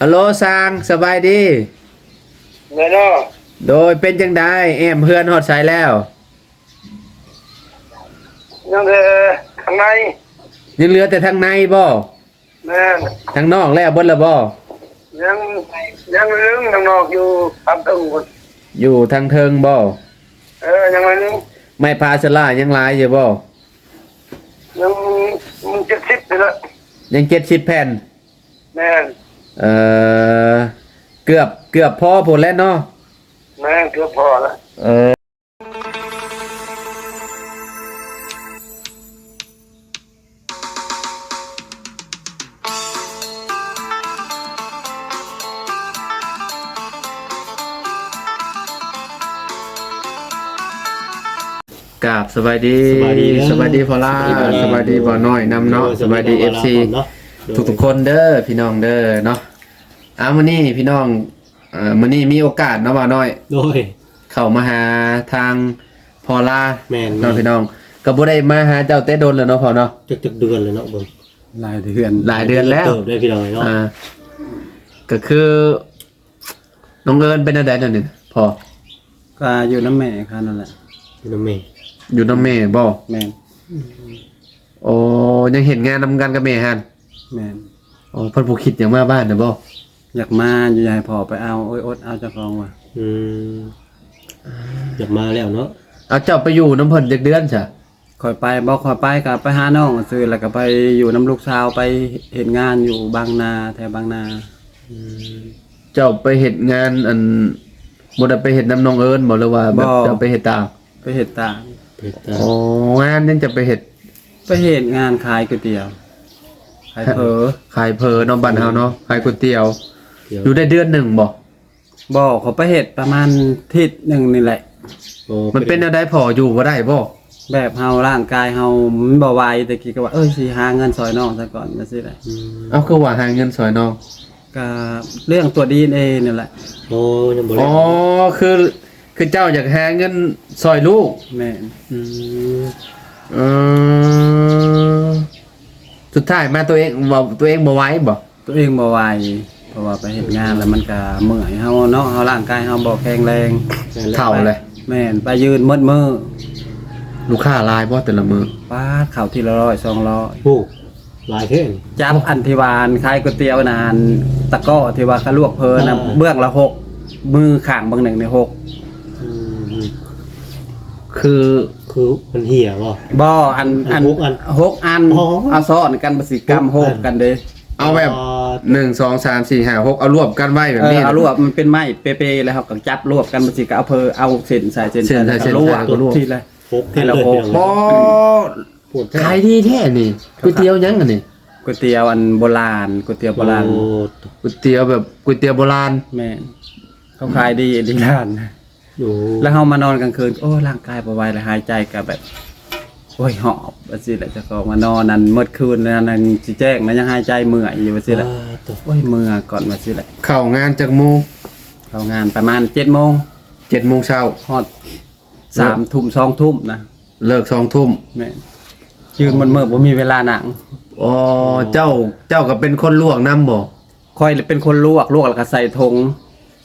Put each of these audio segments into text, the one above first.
ອາໂລ ຊ່າງ ສະບາຍດີ? ແມ່ນເນາະ. ໂດຍ ເປັນຈັ່ງໃດ? ແອ້ມເຮືອນຮອດໃສແລ້ວ? ຍັງແຕ່ທາງໃນ. ຍັງເຫຼືອແຕ່ທາງໃນບໍ? ແມ່ນ. ທາງນອກແລ້ວເບິດແລ້ວບໍ? ຍັງ ຍັງເລື່ອງທາງນອກຢູ່ທາງເທິງພຸ້ນ. ຢູ່ທາງເທິງບໍ? ເອີ ຍັງໜ້ອຍໜຶ່ງ. ໄມ້ພາສະລາຍັງຫຼາຍຢູ່ບໍ? ຍັງ ມັນເຈັດສິບນີ້ແຫຼະ. ຍັງເຈັດສິບແຜ່ນ? ແມ່ນ. ເອີ ເກືອບ ເກືອບພໍພຸ້ນແຫຼະເນາະ. ແມ່ນ ເກືອບພໍລະ. ເອີ ກາບສະບາຍດີ ສະບາຍດີເດີ ສະບາຍດີພໍ່ຫຼ້າ ສະບາຍດີ ສະບາຍດີບ່າວນ້ອຍນຳເນາະ ໂດຍ ສະບາຍດີ ສະບາຍດີ ເອັຟຊີ ເນາະ ໂດຍ ທຸກໆຄົນເດີ ພີ່ນ້ອງເດີເນາະ. ອາ ມື້ນີ້ພີ່ນ້ອງ ເອີ ມື້ນີ້ມີໂອກາດເນາະ ບ່າວນ້ອຍ ໂດຍ ເຂົ້າມາຫາທາງພໍ່ຫຼ້າ ແມ່ນໆ ເນາະ ພີ່ນ້ອງ ກໍບໍ່ໄດ້ມາຫາເຈົ້າແຕ່ດົນແລ້ວເນາະ ພໍ່ເນາະ ຈັກ ຈັກເດືອນແລ້ວເນາະ ເບິ່ງ ຫຼາຍເດືອນ ຫຼາຍເດືອນແລ້ວ ເຕີບເດ້ ພີ່ນ້ອງເນາະ ອ່າ ກໍຄື ນ້ອງເອີນເປັນແນວໃດດຽວນີ້ພໍ່? ກໍຢູ່ນຳແມ່ເຂົານັ້ນແຫຼະ. ຢູ່ນຳແມ່ ຢູ່ນຳແມ່ບໍ? ແມ່ນ. ໂອ້ ຍັງເຮັດງານນຳກັນກັບແມ່ຫັ້ນ? ແມ່ນ. ໂອ້ ເພິ່ນບໍ່ຄິດຫຍັງມາບ້ານນະບໍ? ຢາກມາຢູ່ ຢາກໃຫ້ພໍ່ໄປເອົາ. ໂອ້ຍ ອົດເອົາເຈົ້າຂອງວ່າ. ອືມ ຢາກມາແລ້ວເນາະ. ເອົາ ເຈົ້າໄປຢູ່ນຳເພິ່ນຈັກເດືອນຊະ? ຂ້ອຍໄປບໍ່ ຂ້ອຍໄປກໍໄປຫານ້ອງຊື່ ແລ້ວກໍໄປຢູ່ນຳລູກສາວ ໄປເຮັດງານຢູ່ບາງນາ ແຖວບາງນາ. ອືມ ເຈົ້າໄປເຮັດງານ ອັນ ບໍ່ໄດ້ໄປເຮັດນຳນ້ອງເອີນບໍ ຫຼືວ່າແບບ ບໍ່ ເຈົ້າໄປເຮັດຕາມ? ໄປເຮັດຕາມ. ໄປເຮັດຕາມ. ໂອ້ ງານຫຍັງເຈົ້າໄປເຮັດ? ໄປເຮັດງານຂາຍກ໋ວຍຕຽວ ຂາຍເຝີ ຂາຍເຝີເນາະ ບ້ານເຮົາເນາະ ຂາຍກ໋ວຍຕຽວ. ຢູ່ໄດ້ເດືອນໜຶ່ງບໍ? ບໍ່ ເຂົາໄປເຮັດປະມານທິດໜຶ່ງນີ້ແຫຼະ. ໂອ້ ມັນເປັນແນວໃດ ພໍຢູ່ບໍ່ໄດ້ບໍ? ແບບເຮົາ ຮ່າງກາຍເຮົາມັນບໍ່ໄຫວ ແຕ່ກີ້ກໍວ່າ ເອີຍ ຊິຫາເງິນຊ່ອຍນ້ອງຊະກ່ອນ ຈັ່ງຊີ້ແຫຼະ. ອືມ ເອົາ ຄືວ່າຫາເງິນຊ່ອຍນ້ອງ? ກໍເລື່ອງຕົວະດີເອັນເອນີ້ແຫຼະ. ໂອ້ ຍັງບໍ່ແລ້ວ. ອໍ ຄື ຄືເຈົ້າຢາກຫາເງິນຊ່ອຍລູກ? ແມ່ນ. ອືມ ເອີ ສຸດທ້າຍມາຕົວເອງ ເວົ້າຕົວເອງບໍ່ໄຫວບໍ? ຕົວເອງບໍ່ໄຫວ ເພາະວ່າໄປເຮັດງານແລ້ວມັນກະເມື່ອຍເຮົາເນາະ ເຮົາ ຮ່າງກາຍເຮົາບໍ່ແຂງແຮງ. ແມ່ນແລ້ວ ເຖົ້າແລ້ວ. ແມ່ນ ໄປຢືນໝົດມື້. ລູກຄ້າຫຼາຍບໍ່ແຕ່ລະມື້? ປາດ ເຂົ້າທີລະຮ້ອຍສອງຮ້ອຍ. ໂອ້ ຫຼາຍແທ້. ຈັບອັນທີ່ວ່າອັນຂາຍກ໋ວຍຕຽວນະ ອັນຕະກ້ອທີ່ວ່າເຂົາລວກເຝີນະ ອ່າ ເບື້ອງລະຫົກ ມືຂ້າງເບື້ອງໜຶ່ງນີ້ຫົກ. ອືມ ຄື ຄືມັນເຫ່ຍບໍ່? ບໍ່ ອັນ ອັນ ອັນຫົກອັນ ຫົກອັນ. ອໍ ເອົາຊ້ອນກັນ ບໍ່ຊິກຳຫົກກັນເດ້. ເອົາແບບ ອໍ ໜຶ່ງ ສອງ ສາມ ສີ່ ຫ້າ ຫົກ ເອົາລວບກັນໄວ້ແບບນີ້. ເອີ ເອົາລວບ ມັນເປັນໄມ້ເປໆ ແລ້ວເຮົາກໍຈັບລວບກັນ ມັນຊິກໍເອົາເພີ ເອົາເສັ້ນໃສ່ເສັ້ນ ເສັ້ນໃສ່ເສັ້ນ ແລ້ວກໍລວກ ແລ້ວກໍລວກ ທີລະ ຫົກ ທີລະຫົກ. ໂອ້ ໂຫດແທ້ ຂາຍດີແທ້ນີ້. ກ໋ວຍຕຽວຫຍັງອັນນີ້? ກ໋ວຍຕຽວອັນໂບລານ ກ໋ວຍຕຽວໂບລານ. ໂອ້ ກ໋ວຍຕຽວແບບກ໋ວຍຕຽວໂບລານ. ແມ່ນ ເຂົາຂາຍດີອີ່ຫຼີຮ້ານ. ໂອ້ ແລ້ວເຮົາມານອນກາງຄືນ ໂອ້ ຮ່າງກາຍບໍ່ໄຫວແລ້ວ ຫາຍໃຈກໍແບບ ໂອ້ຍ ຫອບ ວ່າຊີ້ແຫຼະ. ເຈົ້າຂອງມານອນນັ້ນໝົດຄືນນັ້ນ ຊິແຈ້ງແລ້ວຍັງຫາຍໃຈເມື່ອຍຢູ່ ວ່າຊີ້ແຫຼະ. ໂອ້ຍ ເມື່ອກ່ອນ ວ່າຊີ້ແຫຼະ. ເຂົ້າງານຈັກໂມງ? ເຂົ້າງານປະມານເຈັດໂມງ. ເຈັດໂມງເຊົ້າ ຮອດສາມທຸ່ມ ສອງທຸ່ມນະ. ເລີກສອງທຸ່ມ. ແມ່ນ ຢືນໝົດມື້ ບໍ່ມີເວລານັ່ງ. ອໍ ເຈົ້າ ເຈົ້າກໍເປັນຄົນລວກນຳບໍ່? ຂ້ອຍເປັນຄົນລວກ ລວກແລ້ວກໍໃສ່ຖົງ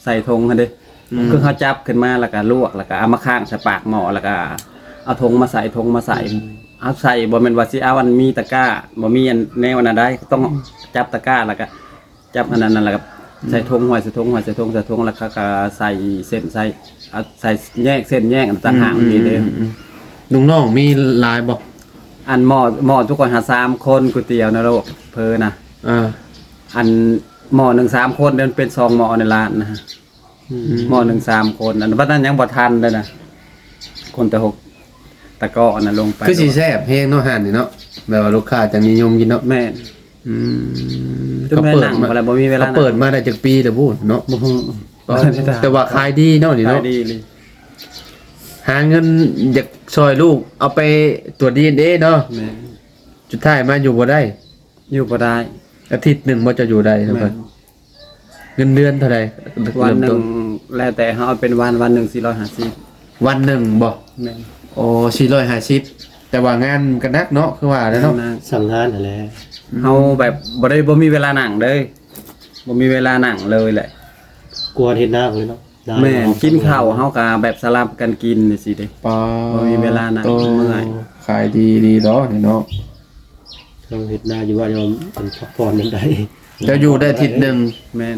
ໃສ່ຖົງຫັ້ນເດ້. ອືມ ຄືເຮົາຈັບຂຶ້ນມາແລ້ວກໍລວກ ແລ້ວກໍເອົາມາຄ້າງໃສ່ປາກໝໍ້ ແລ້ວກໍເອົາຖົງມາໃສ່ ຖົງມາໃສ່. ອືມ ເອົາໃສ່ ບໍ່ແມ່ນວ່າຊິເອົາອັນມີຕະກ້າ ບໍ່ມີອັນແນວອັນນັ້ນໃດ ຕ້ອງ ອືມ ຈັບຕະກ້າ ແລ້ວກໍຈັບອັນນັ້ນ ແລ້ວກໍ ອືມ ໃສ່ຖົງ ຫ້ອຍໃສ່ຖົງ ຫ້ອຍໃສ່ຖົງ ໃສ່ຖົງ ແລ້ວເຂົາກໍໃສ່ເສັ້ນ ໃສ່ ເອົາໃສ່ແຍກເສັ້ນແຍກອັນຕ່າງຫາກ. ອືມ ນີ້ເດ້. ອືມ ອືມ ອືມ ລູກນ້ອງມີຫຼາຍບໍ່? ອັນໝໍ້ ໝໍ້ທຸກຄົນຫາສາມຄົນ ກ໋ວຍຕຽວນະລູກ ເພີນະ. ອ່າ ອັນໝໍ້ໜຶ່ງສາມຄົນ ເປັນສອງໝໍ້ໃນຮ້ານນະ. ອືມ ໝໍ້ໜຶ່ງສາມຄົນ ອັນບັດນັ້ນຍັງບໍ່ທັນເດ້ນະ ຄົນແຕ່ຫົກ ຕະກ້ອນະລົງໄປ. ຄືຊິແຊບແຮງເນາະ ຮ້ານນີ້ເນາະ ແບບວ່າລູກຄ້າຈັ່ງນິຍົມກິນເນາະ. ແມ່ນ. ອືມ ເຂົາເປີດມາ ບໍ່ມີເວລາ ເຂົາເປີດມາໄດ້ຈັກປີແລ້ວບໍ່ເນາະ? ບໍ່ຮູ້ ແຕ່ວ່າຂາຍດີເນາະນີ້ເນາະ. ຂາຍດີອີ່ຫຼີ. ຫາເງິນຢາກຊ່ອຍລູກເອົາໄປຕົວະດີເອັນເອເນາະ. ແມ່ນ. ສຸດທ້າຍມາຢູ່ບໍ່ໄດ້. ຢູ່ບໍ່ໄດ້. ອາທິດໜຶ່ງບໍ່ ເຈົ້າຢູ່ໄດ້? ແມ່ນ. ເງິນເດືອນເທົ່າໃດ? ວັນໜຶ່ງ ເລີ່ມຕົ້ນ ແລ້ວແຕ່ເຮົາເອົາເປັນວັນ ວັນໜຶ່ງສີ່ຮ້ອຍຫ້າສິບ. ວັນໜຶ່ງບໍ່? ແມ່ນ. ໂອ້ ສີ່ຮ້ອຍຫ້າສິບ ແຕ່ວ່າງານມັນກໍໜັກເນາະ ຄືວ່າແຫຼະເນາະ. ງານໜັກ ສ້ຳງານຫັ້ນແຫຼະ. ອືມ ເຮົາແບບບໍ່ໄດ້ ບໍ່ມີເວລານັ່ງເດ້. ບໍ່ມີເວລານັ່ງເລີຍແຫຼະ. ກວນເຮັດນາພຸ້ນເນາະ. ແມ່ນ ກິນເຂົ້າເຮົາກໍແບບສະຫຼັບກັນກິນຈັ່ງຊີ້ເດ້. ປາ ບໍ່ມີເວລານັ່ງ ໂອ້ ເມື່ອຍ. ຂາຍດີດີດອກນີ້ເນາະ. ເຮົາເຮັດນາຢູ່ບ້ານ ເຮົາພັກຜ່ອນນຳໄດ້. ເຈົ້າຢູ່ໄດ້ທິດໜຶ່ງ. ແມ່ນ.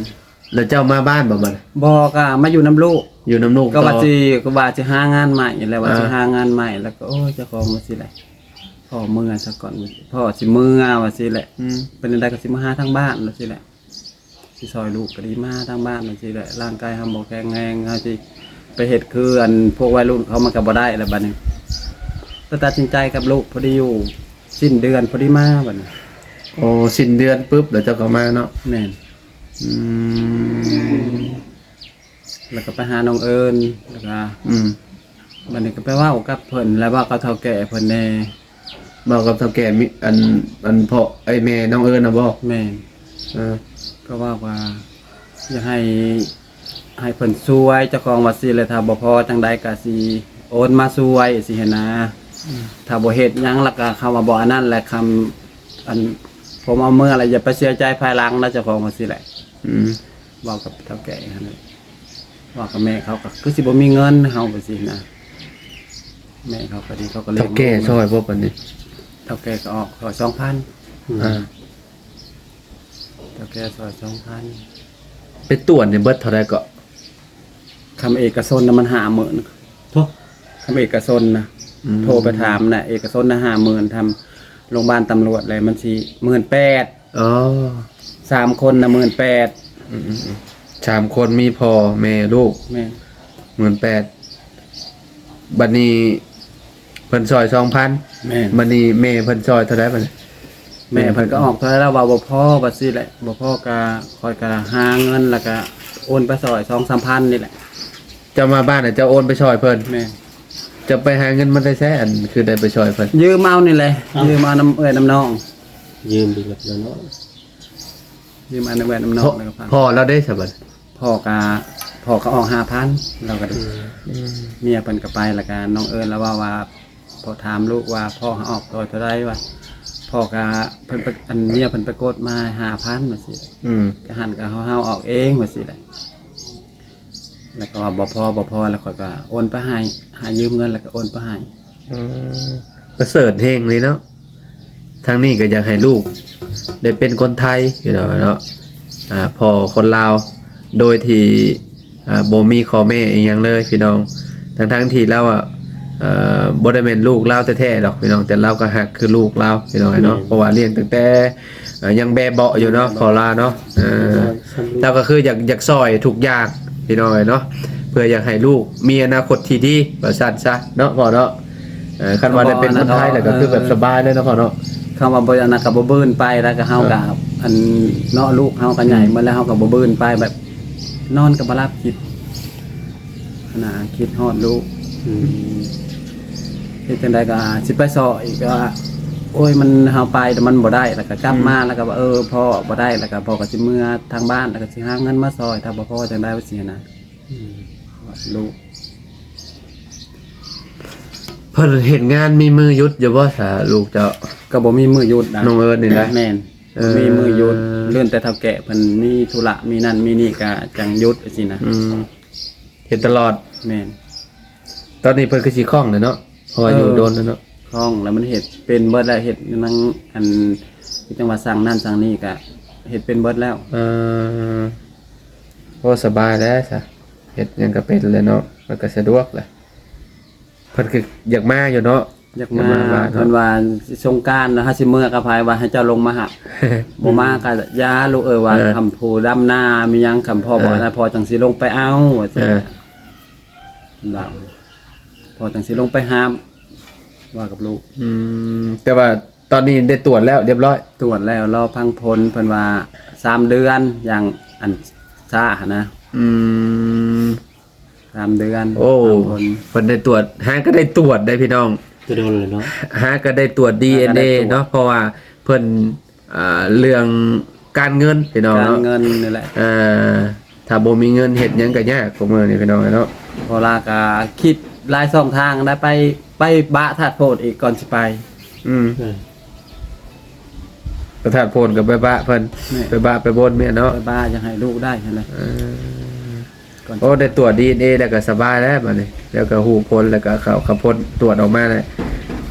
ແລ້ວເຈົ້າມາບ້ານບໍ່ບັດ? ບໍ່ ກໍມາຢູ່ນຳລູກ. ຢູ່ນຳລູກ ກໍວ່າຊິ ກໍວ່າຊິຫາງານໃໝ່ ແລ້ວວ່າຊິຫາງານໃໝ່ ແລ້ວກໍ ໂອ້ຍ ເຈົ້າຂອງວ່າຊີ້ແຫຼະ ພໍ່ເມືອຊະກ່ອນ ພໍ່ຊິເມືອວ່າຊີ້ແຫຼະ. ອືມ ເປັນຈັ່ງໃດກໍຊິມາຫາທາງບ້ານວ່າຊີ້ແຫຼະ ຊິຊ່ອຍລູກກໍດີ ມາທາງບ້ານວ່າຊີ້ແຫຼະ. ຮ່າງກາຍເຮົາບໍ່ແຂງແຮງ ເຮົາຊິໄປເຮັດຄືອັນພວກໄວລຸ້ນເຂົາ ມັນກໍບໍ່ໄດ້ແລ້ວບັດນີ້. ກໍຕັດສິນໃຈກັບລູກ ພໍດີຢູ່ສິ້ນເດືອນ ພໍດີມາບັດນີ້. ໂອ້ ສິ້ນເດືອນປຶບ ແລ້ວເຈົ້າກໍມາເນາະ. ແມ່ນ. ອືມ ແລ້ວກໍໄປຫານ້ອງເອີນ ແລ້ວກໍ ອືມ ບັດນີ້ກໍໄປເວົ້າກັບເພິ່ນ ແລ້ວເວົ້າກັບເຖົ້າແກ່ເພິ່ນແດ່. ເວົ້າກັບເຖົ້າແກ່ ມີ ອັນ ອັນພໍ່ ເອີຍ ແມ່ນ້ອງເອີນນະບໍ່? ແມ່ນ. ເອີ ກໍເວົ້າວ່າ ຢາກໃຫ້ ໃຫ້ເພິ່ນຊ່ວຍເຈົ້າຂອງວ່າຊີ້ແຫຼະ ຖ້າບໍ່ພໍຈັ່ງໃດກໍຊິໂອນມາຊ່ວຍຊີ້ຫັ້ນນະ. ອືມ ຖ້າບໍ່ເຮັດຫຍັງ ແລ້ວກໍຄຳວ່າບໍ່ອັນນັ້ນແຫຼະ ຄຳ ອັນ ຜົມເອົາເມືອແລ້ວ ຢ່າໄປເສຍໃຈພາຍຫຼັງນະ ເຈົ້າຂອງວ່າຊີ້ແຫຼະ. ອືມ ເວົ້າກັບເຖົ້າແກ່ຫັ້ນແຫຼະ ເວົ້າກັບແມ່ເຂົາ ກໍຄືຊິບໍ່ມີເງິນເຮົາວ່າຊີ້ນະ. ແມ່ເຂົາກໍດີ ເຂົາກໍເລີຍ ເຖົ້າແກ່ຊ່ອຍບໍ່ປານນີ້? ເຖົ້າແກ່ກໍອອກຊ່ອຍສອງພັນ. ອືມ ອ່າ ເຖົ້າແກ່ຊ່ອຍສອງພັນ. ໄປກວດນີ້ເບິດເທົ່າໃດເກາະ? ຄຳເອກະຊົນນະມັນຫ້າໝື່ນ. ໂທ້ ຄຳເອກະຊົນນະ. ອືມ ໂທໄປຖາມນະ ເອກະຊົນນະຫ້າໝື່ນ ທາງໂລງບານຕຳຫຼວດແລ້ວມັນຊິໝື່ນແປດ. ອໍ ສາມຄົນນະໝື່ນແປດ. ອືມໆໆ ສາມຄົນ ມີພໍ່ແມ່ລູກ. ແມ່ນ. ໝື່ນແປດ ບັດນີ້ເພິ່ນຊ່ອຍສອງພັນ. ແມ່ນ. ບັດນີ້ແມ່ເພິ່ນຊ່ອຍເທົ່າໃດບັດນີ້? ແມ່ເພິ່ນກໍອອກເທົ່າໃດລະ ວ່າບໍ່ພໍວ່າຊີ້ແຫຼະ ບໍ່ພໍກໍຂ້ອຍກໍຫາເງິນ ແລ້ວກໍໂອນໄປຊ່ອຍສອງສາມພັນນີ້ແຫຼະ. ເຈົ້າມາບ້ານນະ ເຈົ້າໂອນໄປຊ່ອຍເພິ່ນ? ແມ່ນ. ເຈົ້າໄປຫາເງິນມາແຕ່ໃສ ອັນຄືໄດ້ໄປຊ່ອຍເພິ່ນ? ຢືມເອົານີ້ແຫຼະ. ອ້າວ ຢືມເອົານຳເອື້ອຍນຳນ້ອງ. ຢືມໄປເບິດແລ້ວເນາະ. ຢືມອັນນັ້ນແວ່ນນຳນ້ອງ ແລ້ວກໍພາ ພໍ່ລາວເດ້ສະບັດ? ພໍ່ກະ ພໍ່ກໍອອກຫ້າພັນ ລາວກໍໄດ້. ອືມ ອືມ ເມຍເພິ່ນກໍໄປ ແລ້ວກໍນ້ອງເອີນລາວເວົ້າວ່າ ພໍ່ຖາມລູກວ່າ ພໍ່ໃຫ້ອອກໂຕເທົ່າໃດວະ? ພໍ່ກໍ ເພິ່ນໄປ ອັນເມຍເພິ່ນໄປກົດມາຫ້າພັນວ່າຊີ້. ອືມ ກະຫັ້ນກໍເຮົາ ເຮົາອອກເອງວ່າຊີ້ແຫຼະ. ແລ້ວກໍວ່າບໍ່ພໍ ບໍ່ພໍ ແລ້ວຂ້ອຍກໍໂອນໄປໃຫ້ ໃຫ້ຢືມເງິນ ແລ້ວກໍໂອນໄປໃຫ້. ອືມ ປະເສີດແຮງເລີຍເນາະ. ທາງນີ້ກໍຢາກໃຫ້ລູກໄດ້ເປັນຄົນໄທ ພີ່ນ້ອງເນາະ ອ່າ ພໍ່ຄົນລາວ ໂດຍທີ່ ອ່າ ບໍ່ມີຂໍ້ແມ້ອີ່ຫຍັງເລີຍ ພີ່ນ້ອງ. ທັງໆທີ່ລາວ ອ່າ ເອີ ບໍ່ໄດ້ແມ່ນລູກລາວແທ້ໆດອກ ພີ່ນ້ອງ ແຕ່ລາວກໍຮັກຄືລູກລາວ ພີ່ນ້ອງເນາະ. ແມ່ນ. ເພາະວ່າລ້ຽງຕັ້ງແຕ່ ອ່າ ຍັງແບເບາະຢູ່ເນາະ ແບເບາະ ພໍ່ລາວເນາະ. ເອີ ໂດຍ ລາວກໍຄືຢາກ ຢາກຊ່ອຍທຸກຢ່າງ ພີ່ນ້ອງເອີຍເນາະ ເພື່ອຢາກໃຫ້ລູກມີອະນາຄົດທີ່ດີ ວ່າຊັ້ນຊະເນາະພໍ່ເນາະ. ເອີ ຄັນວ່າໄດ້ເປັນຄົນໄທແລ້ວກໍຄືແບບສະບາຍເລີຍເນາະພໍ່ເນາະ. ຄຳວ່າບໍ່ ອັນນັ້ນກໍບໍ່ບືນໄປ ແລ້ວກໍເຮົາກໍ ເອີ ອັນເນາະ ລູກເຮົາກໍໃຫຍ່ ອືມ ໝົດແລ້ວ ເຮົາກໍບໍ່ບືນໄປ ແບບນອນກໍບໍ່ຫຼັບ ຄິດຫັ້ນນະ ຄິດຮອດລູກ. ອືມ ເຮັດຈັ່ງໃດກໍຊິໄປຊໍ້ອີກ ກໍວ່າ ໂອ້ຍ ມັນ ເຮົາໄປແຕ່ມັນບໍ່ໄດ້ ແລ້ວກໍກັບມາ ອືມ ແລ້ວກໍວ່າ ເອີ ພໍ່ບໍ່ໄດ້ ແລ້ວກໍພໍ່ກໍຊິເມືອທາງບ້ານ ແລ້ວກໍຊິຫາເງິນມາຊ່ອຍ ຖ້າບໍ່ພໍຈັ່ງໃດວ່າຊີ້ນະ. ອືມ ລູກ ເພິ່ນເຮັດງານມີມື້ຢຸດຢູ່ບໍ່ຊະ ລູກເຈົ້າ? ກໍບໍ່ມີມື້ຢຸດນະ ນ້ອງເອີນນີ້ນະ. ແມ່ນ. ເອີ ບໍ່ມີມື້ຢຸດ ເວັ້ນແຕ່ເຖົ້າແກ່ເພິ່ນມີທຸລະ ມີນັ້ນມີນີ້ ກໍຈັ່ງຢຸດຊີ້ນະ. ອືມ ເຮັດຕະຫຼອດ. ແມ່ນ. ຕອນນີ້ເພິ່ນຄືຊິຄ່ອງແລ້ວເນາະ ເພາະວ່າ ເອີ ຢູ່ດົນແລ້ວເນາະ. ຄ່ອງແລ້ວ ມັນເຮັດເປັນເບິດແລ້ວ ເຮັດໜັງ ອັນ ຄືຈັ່ງວ່າສັ່ງນັ້ນສັ່ງນີ້ກໍເຮັດເປັນເບິດແລ້ວ. ເອີ ໂອ້ ສະບາຍແລ້ວຊະ ເຮັດຫຍັງກໍເປັນແລ້ວເນາະ ມັນກໍສະດວກແຫຼະ. ເພິ່ນກໍຢາກມາຢູ່ເນາະ. ຢາກມາ ຢາກມາບ້ານເນາະ. ເພິ່ນວ່າສົງການເຮົາຊິເມືອກັບໃຜ ວ່າໃຫ້ເຈົ້າລົງມາຮັບ ບໍ່ມາກໍຢ່າລູກເອີຍ ວ່າ ເອີ ຄຳຜູ້ດຳນາມີຫຍັງ ຄຳພໍ່ ເອີ ບໍ່ໃຫ້ພໍ່ຈັ່ງຊິລົງໄປເອົາ ວ່າຊັ້ນ. ເອີ ວ່າພໍ່ຈັ່ງຊິລົງໄປຫາ ວ່າກັບລູກ. ອືມ ແຕ່ວ່າຕອນນີ້ໄດ້ກວດແລ້ວຮຽບຮ້ອຍ? ກວດແລ້ວ ລໍຟັງຜົນ ເພິ່ນວ່າສາມເດືອນ ຢ່າງອັນຊ້າຫັ້ນນະ. ອືມ ສາມເດືອນ. ໂອ້ ເພິ່ນໄດ້ກວດ ຫາກໍໄດ້ກວດໄດ໋ພີ່ນ້ອງ ແຕ່ດົນແລ້ວເນາະ ຫາກໍໄດ້ກວດ ດີເອັນເອ ເນາະ ເພາະວ່າເພິ່ນ ອ່າ ເລື່ອງການເງິນພີ່ນ້ອງເນາະ ການເງິນນີ້ແຫຼະ. ເອີ ຖ້າບໍ່ມີເງິນເຮັດຫຍັງກໍຍາກ ທຸກມື້ນີ້ພີ່ນ້ອງເນາະ. ເພາະວ່າກໍຄິດຫຼາຍຊ່ອງທາງໄດ໋ ໄປ ໄປບາທາດໂພດອີກກ່ອນຊິໄປ. ອືມ ເອີ. ປະທານໂພນກໍໄປບະເພິ່ນ ແມ່ນ ໄປບະໄປບົນແມ່ນເນາະ ໄປບາຢາກໃຫ້ລູກໄດ້ຫັ້ນແຫຼະ ເອີ ກ່ອນ ໂອ້ ໄດ້ຕວດດີເອັນເອແລ້ວກໍສະບາຍແລ້ວບັດນີ້ ແລ້ວກໍຮູ້ຜົນ ແລ້ວກໍເຂົາ ເຂົາຜົນຕວດອອກມາແລ້ວ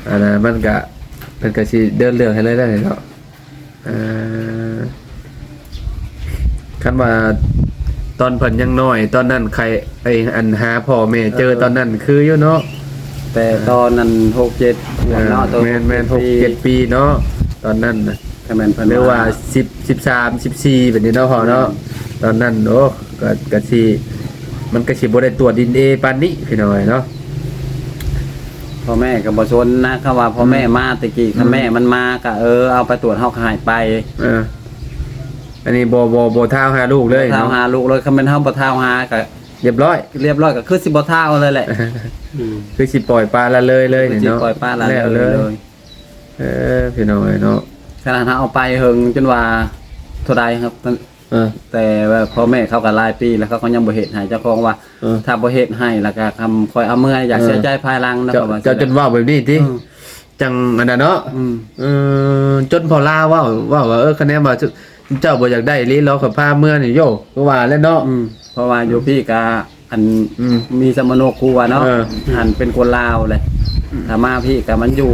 ອັນນັ້ນມັນກໍ ເພິ່ນກໍຊິເດີນເລື່ອງໃຫ້ເລີຍໄດ້ເນາະ ເອີ ຄັນວ່າຕອນເພິ່ນຍັງນ້ອຍ ຕອນນັ້ນໃຄ ໄອ້ ອັນຫາພໍ່ແມ່ເຈີ ເອີ ຕອນນັ້ນຄືຢູ່ເນາະ ແຕ່ຕອນນັ້ນຫົກເຈັດ ເອີ ເນາະ ແມ່ນໆ ຫົກເຈັດປີເນາະ ຕອນນັ້ນນະ ຄັນແມ່ນເພິ່ນ ຫຼືວ່າ ວ່າ ສິບ ສິບສາມ ສິບສີ່ ແບບນີ້ເນາະພໍ່ເນາະ ແມ່ນ ຕອນນັ້ນ ໂອ້ ກໍ ກໍຊິ ມັນກໍຊິບໍ່ໄດ້ຕວດດີເອັນເອປານນີ້ພີ່ນ້ອງເອີຍເນາະ ພໍ່ແມ່ກໍບໍ່ຊົນນະ ຄຳວ່າພໍ່ແມ່ ອືມ ມາແຕ່ກີ້ ອືມ ຄັນແມ່ມັນມາກໍ ເອີ ເອົາໄປຕວດ ເຮົາກໍໃຫ້ໄປ ເອີ ອັນນີ້ບໍ່ ບໍ່ ບໍ່ທ້າວຫາລູກເລີຍ ບໍ່ທ້າວ ເນາະ ຫາລູກເລີຍ ຄັນແມ່ນເຮົາບໍ່ທ້າວຫາກໍ ຮຽບຮ້ອຍ ຮຽບຮ້ອຍ ກໍຄືຊິບໍ່ທ້າວເລີຍແຫຼະ ອືມ ຄືຊິປ່ອຍປະລະເລີຍເລີຍ ຄືຊິ ເນາະ ປ່ອຍປະລະເລີຍ ແລ້ວເລີຍ ເລີຍ ເອີ ພີ່ນ້ອງເອີຍເນາະ ຂະໜາດເຮົາເອົາໄປເຫິງຈົນວ່າເທົ່າໃດຄັບ ເອີ ແຕ່ວ່າພໍ່ແມ່ເຂົາກໍຫຼາຍປີແລ້ວ ເຂົາກໍຍັງບໍ່ເຮັດໃຫ້ເຈົ້າຂອງວ່າ ເອີ ຖ້າບໍ່ເຮັດໃຫ້ແລ້ວກໍຄຳຂ້ອຍເອົາເມືອ ຢ່າ ເອີ ເສຍໃຈພາຍຫຼັງນະ ເຈົ້າ ເຈົ້າຈົນເວົ້າແບບນີ້ຕິ ເອີ ຈັ່ງອັນນັ້ນເນາະ ອືມ ເອີ ຈົນພໍ່ລາວເວົ້າ ເວົ້າວ່າ ເອີ ຄະແນນວ່າ ເຈົ້າບໍ່ຢາກໄດ້ອີ່ຫຼີ ລາວກໍພາເມືອນີ້ໂຢ ຄືວ່າແຫຼະເນາະ ອືມ ເພາະວ່າຢູ່ພີ້ກະ ອັນ ອືມ ມີສຳມະໂນຄົວເນາະ ເອີ ອັນເປັນຄົນລາວແຫຼະ ອືມ ຖ້າມາພີ້ກະມັນຢູ່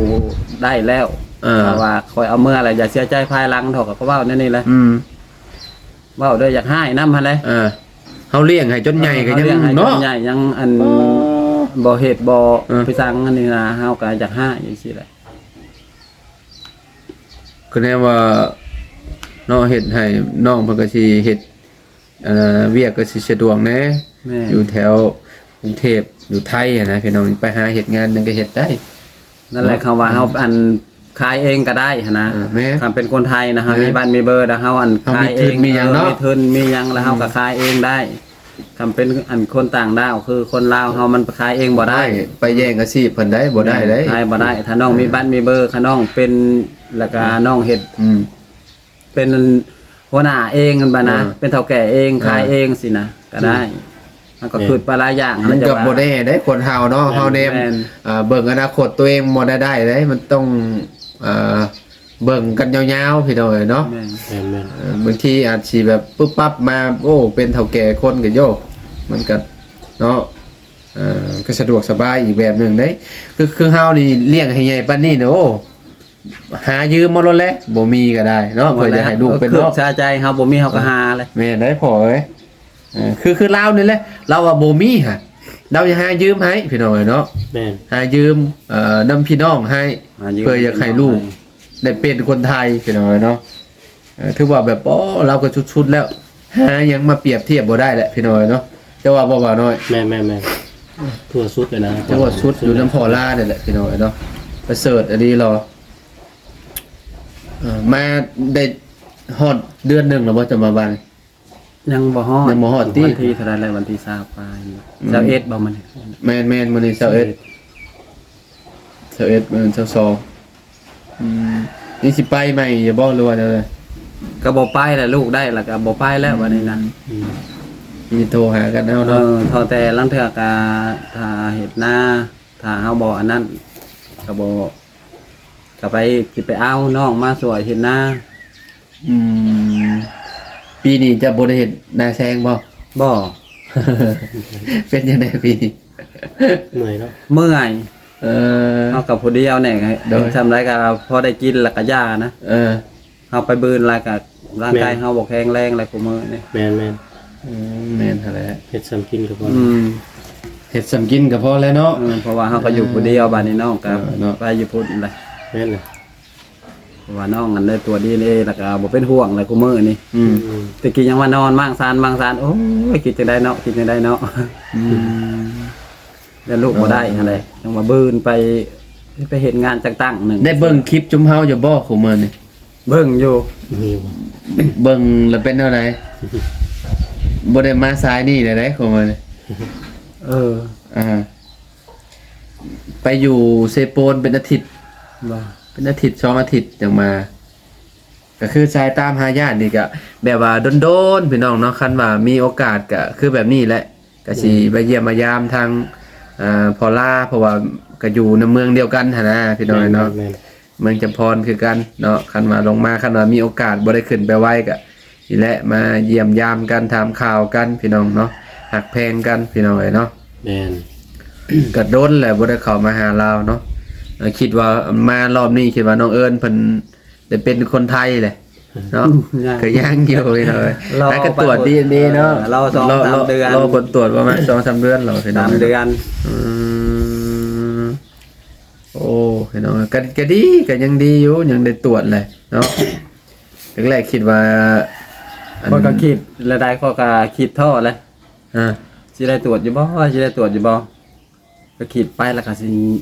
ໄດ້ແລ້ວ ເອີ ຖ້າວ່າຂ້ອຍເອົາເມືອແລ້ວ ຢ່າເສຍໃຈພາຍຫຼັງ ເຂົາກໍເວົ້າແນວນີ້ແຫຼະ ອືມ ເວົ້າໂດຍຢາກຮ້າຍນຳຫັ້ນແຫຼະ ເອີ ເຮົາລ້ຽງໃຫ້ຈົນໃຫຍ່ກໍຍັງເນາະ ເອີ ເຮົາລ້ຽງໃຫ້ຈົນໃຫຍ່ຍັງອັນ ອໍ ບໍ່ເຮັດບໍ່ ເອີ ໄປສັ່ງອັນນີ້ນະ ເຮົາກໍຢາກຮ້າຍຈັ່ງຊີ້ແຫຼະ ກໍແນວວ່າເນາະ ເຮັດໃຫ້ນ້ອງເພິ່ນກໍຊິເຮັດ ເອີ ວຽກກໍຊິສະດວກແດ່ ແມ່ນ ຢູ່ແຖວກຸງເທບ ຢູ່ໄທຫັ້ນນະ ພີ່ນ້ອງ ໄປຫາເຮັດງານຫຍັງກໍເຮັດໄດ້ ນັ້ນແຫຼະ ເນາະ ຄຳວ່າເຮົາ ອືມ ອັນຂາຍເອງກໍໄດ້ຫັ້ນນະ ເອີ ແມ່ນ ຄັນເປັນຄົນໄທນະ ເຮົາ ແມ່ນ ມີບ້ານມີເບີ ແລ້ວເຮົາອັນ ເຮົາມີທຶນ ຂາຍເອງ ມີຫຍັງເນາະ ເອີ ມີທຶນມີຫຍັງ ແລ້ວເຮົາ ອືມ ກໍຂາຍເອງໄດ້ ຄັນເປັນອັນຄົນຕ່າງດ້າວ ຄືຄົນລາວເຮົາມັນໄປຂາຍເອງບໍ່ໄດ້ ໄປແຍ່ງອາຊີບເພິ່ນໄດ້ ບໍ່ໄດ້ເດ້ ຂາຍບໍ່ໄດ້ ຖ້ານ້ອງ ເອີ ມີບ້ານມີເບີ ຄັນນ້ອງເປັນ ແລ້ວກໍ ອືມ ນ້ອງເຮັດ ອືມ ເປັນຫົວໜ້າເອງຫັ້ນບາດນະ ເອີ ເປັນເຖົ້າແກ່ເອງ ເອີ ຂາຍເອງຊີ້ນະ ກໍໄດ້ ອືມ ມັນກໍ ແມ່ນ ຄຶດໄປຫຼາຍຢ່າງ ມັນກໍ ແລ້ວຈະວ່າ ບໍ່ແນ່ເດ້ ຄົນເຮົາເນາະ ແມ່ນ ເຮົາແນມ ແມ່ນ ເອີ ເບິ່ງອະນາຄົດຕົວເອງບໍ່ໄດ້ໄດ້ ມັນຕ້ອງ ເອີ ເບິ່ງກັນຍາວໆ ພີ່ນ້ອງເອີຍເນາະ ແມ່ນ ແມ່ນໆ ເອີ ບາງທີອາດຊິແບບປຶບປັບມາ ໂອ້ ເປັນເຖົ້າແກ່ຄົນກໍໂຍ ມັນກໍເນາະ ເອີ ກໍສະດວກສະບາຍອີກແບບໜຶ່ງເດ້ ຄື ຄືເຮົານີ້ລ້ຽງໃຫ້ໃຫຍ່ປານນີ້ນະ ໂອ້ ຫາຢືມເອົາໂລດແຫຼະ ບໍ່ມີກໍໄດ້ເນາະ ເພື່ອຢາກໃຫ້ລູກເປັນເນາະ ຄຶດຊາໃຈເຮົາບໍ່ມີເຮົາກໍຫາແຫຼະ ແມ່ນໄດ໋ພໍ່ເອີຍ ເອີ ຄື ຄືລາວນີ້ແຫຼະ ລາວວ່າບໍ່ມີຫະ ລາວຢາກຫາຢືມໃຫ້ພີ່ນ້ອງເອີຍເນາະ ແມ່ນ ຫາຢືມ ເອີ ນຳພີ່ນ້ອງໃຫ້ ຫາຢືມ ເພື່ອຢາກໃຫ້ລູກ ໄດ້ເປັນຄົນໄທພີ່ນ້ອງເອີຍເນາະ ເອີ ຖືວ່າແບບ ໂອ້ ລາວກໍສຸດໆແລ້ວ ຫາຫຍັງມາປຽບທຽບບໍ່ໄດ້ແຫຼະພີ່ນ້ອງເອີຍເນາະ ເຈົ້າວ່າບໍ່ ບ່າວນ້ອຍ ແມ່ນໆໆ ຖືວ່າສຸດແລ້ວນະ ຖືວ່າສຸດຢູ່ນຳພໍ່ລານີ້ແຫຼະພີ່ນ້ອງເອີຍເນາະ ປະເສີດອີ່ຫຼີເນາະ ເອີ ມາໄດ້ຮອດເດືອນໜຶ່ງແລ້ວບໍ່ ເຈົ້າມາບ້ານ? ຍັງບໍ່ຮອດ ຍັງບໍ່ຮອດຕິ ວັນທີເທົ່າໃດແລ້ວ ວັນທີຊາວປາຍ ອືມ ຊາວເອັດບໍ່ມື້ນີ້ ແມ່ນໆ ມື້ນີ້ຊາວເອັດ ຊາວເອັດ ຊາວເອັດ ມື້ຊາວສອງ ອືມ ນີ້ຊິໄປໃໝ່ຢູ່ບໍ່ ຫຼືວ່າແນວໃດ? ກໍບໍ່ໄປແລ້ວ ລູກໄດ້ແລ້ວກໍບໍ່ໄປແລ້ວ ອືມ ບັດນີ້ນະ ອືມ ມີໂທຫາກັນເອົາເນາະ ເອີ ເທົ່າແຕ່ລາງເທື່ອກໍຖ້າເຮັດນາ ຖ້າເຮົາບໍ່ອັນນັ້ນ ກໍບໍ່ ກໍໄປ ຊິໄປເອົານ້ອງມາຊ່ວຍເຮັດນາ ອືມ ປີນີ້ເຈົ້າບໍ່ໄດ້ເຮັດນາແຊງບໍ່? ບໍ່ ເປັນຈັ່ງໃດປີນີ້? ເມື່ອຍເນາະ ເມື່ອຍ ເອີ ເຮົາກໍຜູ້ດຽວແດ່ ໂດຍ ເຮັດຊ່ຳໃດກໍພໍໄດ້ກິນແລ້ວກໍຢ່ານະ ເອີ ເຮົາໄປບືນແລ້ວກໍຮ່າງກາຍ ແມ່ນ ເຮົາບໍ່ແຂງແຮງແລ້ວຄູ່ມື້ນີ້ ແມ່ນໆ ອືມ ແມ່ນຫັ້ນແຫຼະ ເຮັດຊ່ຳກິນກໍພໍ ອືມ ເຮັດຊ່ຳກິນກໍພໍແລ້ວເນາະ ເອີ ເພາະວ່າເຮົາກໍຢູ່ຜູ້ດຽວ ບາດນີ້ນ້ອງກໍ ເອີ ເນາະ ໄປຢູ່ພຸ້ນແຫຼະ ແມ່ນແຫຼະ ເພາະວ່ານ້ອງອັນໄດ້ຕວດດີເອັນເອ ແລ້ວກໍບໍ່ເປັນຫ່ວງແລ້ວຄູ່ມື້ນີ້ ອືມ ອືມ ແຕ່ກີ້ຍັງວ່ານອນມ້າງຊານ ມ້າງຊານ ໂອ້ຍ ຄິດຈັ່ງໃດເນາະ ຄິດຈັ່ງໃດເນາະ ອືມ ແລ້ວລູກ ເອີ ບໍ່ໄດ້ຫັ້ນແຫຼະ ຍັງວ່າບືນໄປ ໄປເຮັດງານຈັກຕັ້ງໜຶ່ງ ໄດ້ເບິ່ງຄລິບຈຸມເຮົາຢູ່ບໍ່ຄູ່ມື້ນີ້? ເບິ່ງຢູ່ ມີບໍ່? ເບິ່ງແລ້ວເປັນແນວໃດ? ບໍ່ໄດ້ມາສາຍນີ້ແລ້ວເດ້ ຂອງມັນ ເອີ ອ່າ ໄປຢູ່ເຊໂປນເປັນອາທິດ ບໍ່ ເປັນອາທິດສອງອາທິດຈັ່ງມາ ກໍຄືສາຍຕາມຫາຍາດນີ້ກໍແບບວ່າດົນໆ ພີ່ນ້ອງເນາະ ຄັນວ່າມີໂອກາດກໍຄືແບບນີ້ແຫຼະ ກໍຊິ ອືມ ໄປຢ້ຽມມາຢາມທາງ ເອີ ພໍ່ລາ ເພາະວ່າກໍຢູ່ໃນເມືອງດຽວກັນຫັ້ນນະ ພີ່ນ້ອງເນາະ ແມ່ນໆ ເມືອງຈຳພອນຄືກັນເນາະ. ຄັນວ່າລົງມາ ຄັນວ່າມີໂອກາດບໍ່ໄດ້ຂຶ້ນໄປໄຫວ້ ກະນີ້ແຫຼະ ມາຢ້ຽມຢາມກັນ ຖາມຂ່າວກັນພີ່ນ້ອງເນາະ, ຮັກແພງກັນພີ່ນ້ອງເອີຍເນາະ. ແມ່ນ ກະດົນແຫຼະບໍ່ໄດ້ເຂົ້າມາຫາລາວເນາະ. ເອີ ຄິດວ່າມາລອບນີ້ ຄິດວ່ານ້ອງເອີນເພິ່ນໄດ້ເປັນຄົນໄທແຫຼະເນາະ. ຍັງ ກະຍັງຢູ່ພີ່ນ້ອງເອີຍ. ແຕ່ກະຕວດດີເອັນເອເນາະ. ເອີ ລໍສອງສາມເດືອນ ລໍຜົນຕວດປະມານສອງສາມເດືອນແລ້ວພີ່ນ້ອງ. ສາມເດືອນ. ອືມ ໂອ້ ພີ່ນ້ອງ ກະ ກະດີ ກະຍັງດີຢູ່ ຍັງໄດ້ຕວດແຫຼະເນາະ. ແລກໆຄິດວ່າ ອັນ ຂ້ອຍກະຄິດແລ້ວໃດ ຂ້ອຍກະຄິດທໍ້ແຫຼະ. ເອີ ຊິໄດ້ຕວດຢູ່ບໍ່ ຊິໄດ້ຕວດຢູ່ບໍ່ ກະຄິດໄປແລ້ວກະຊິ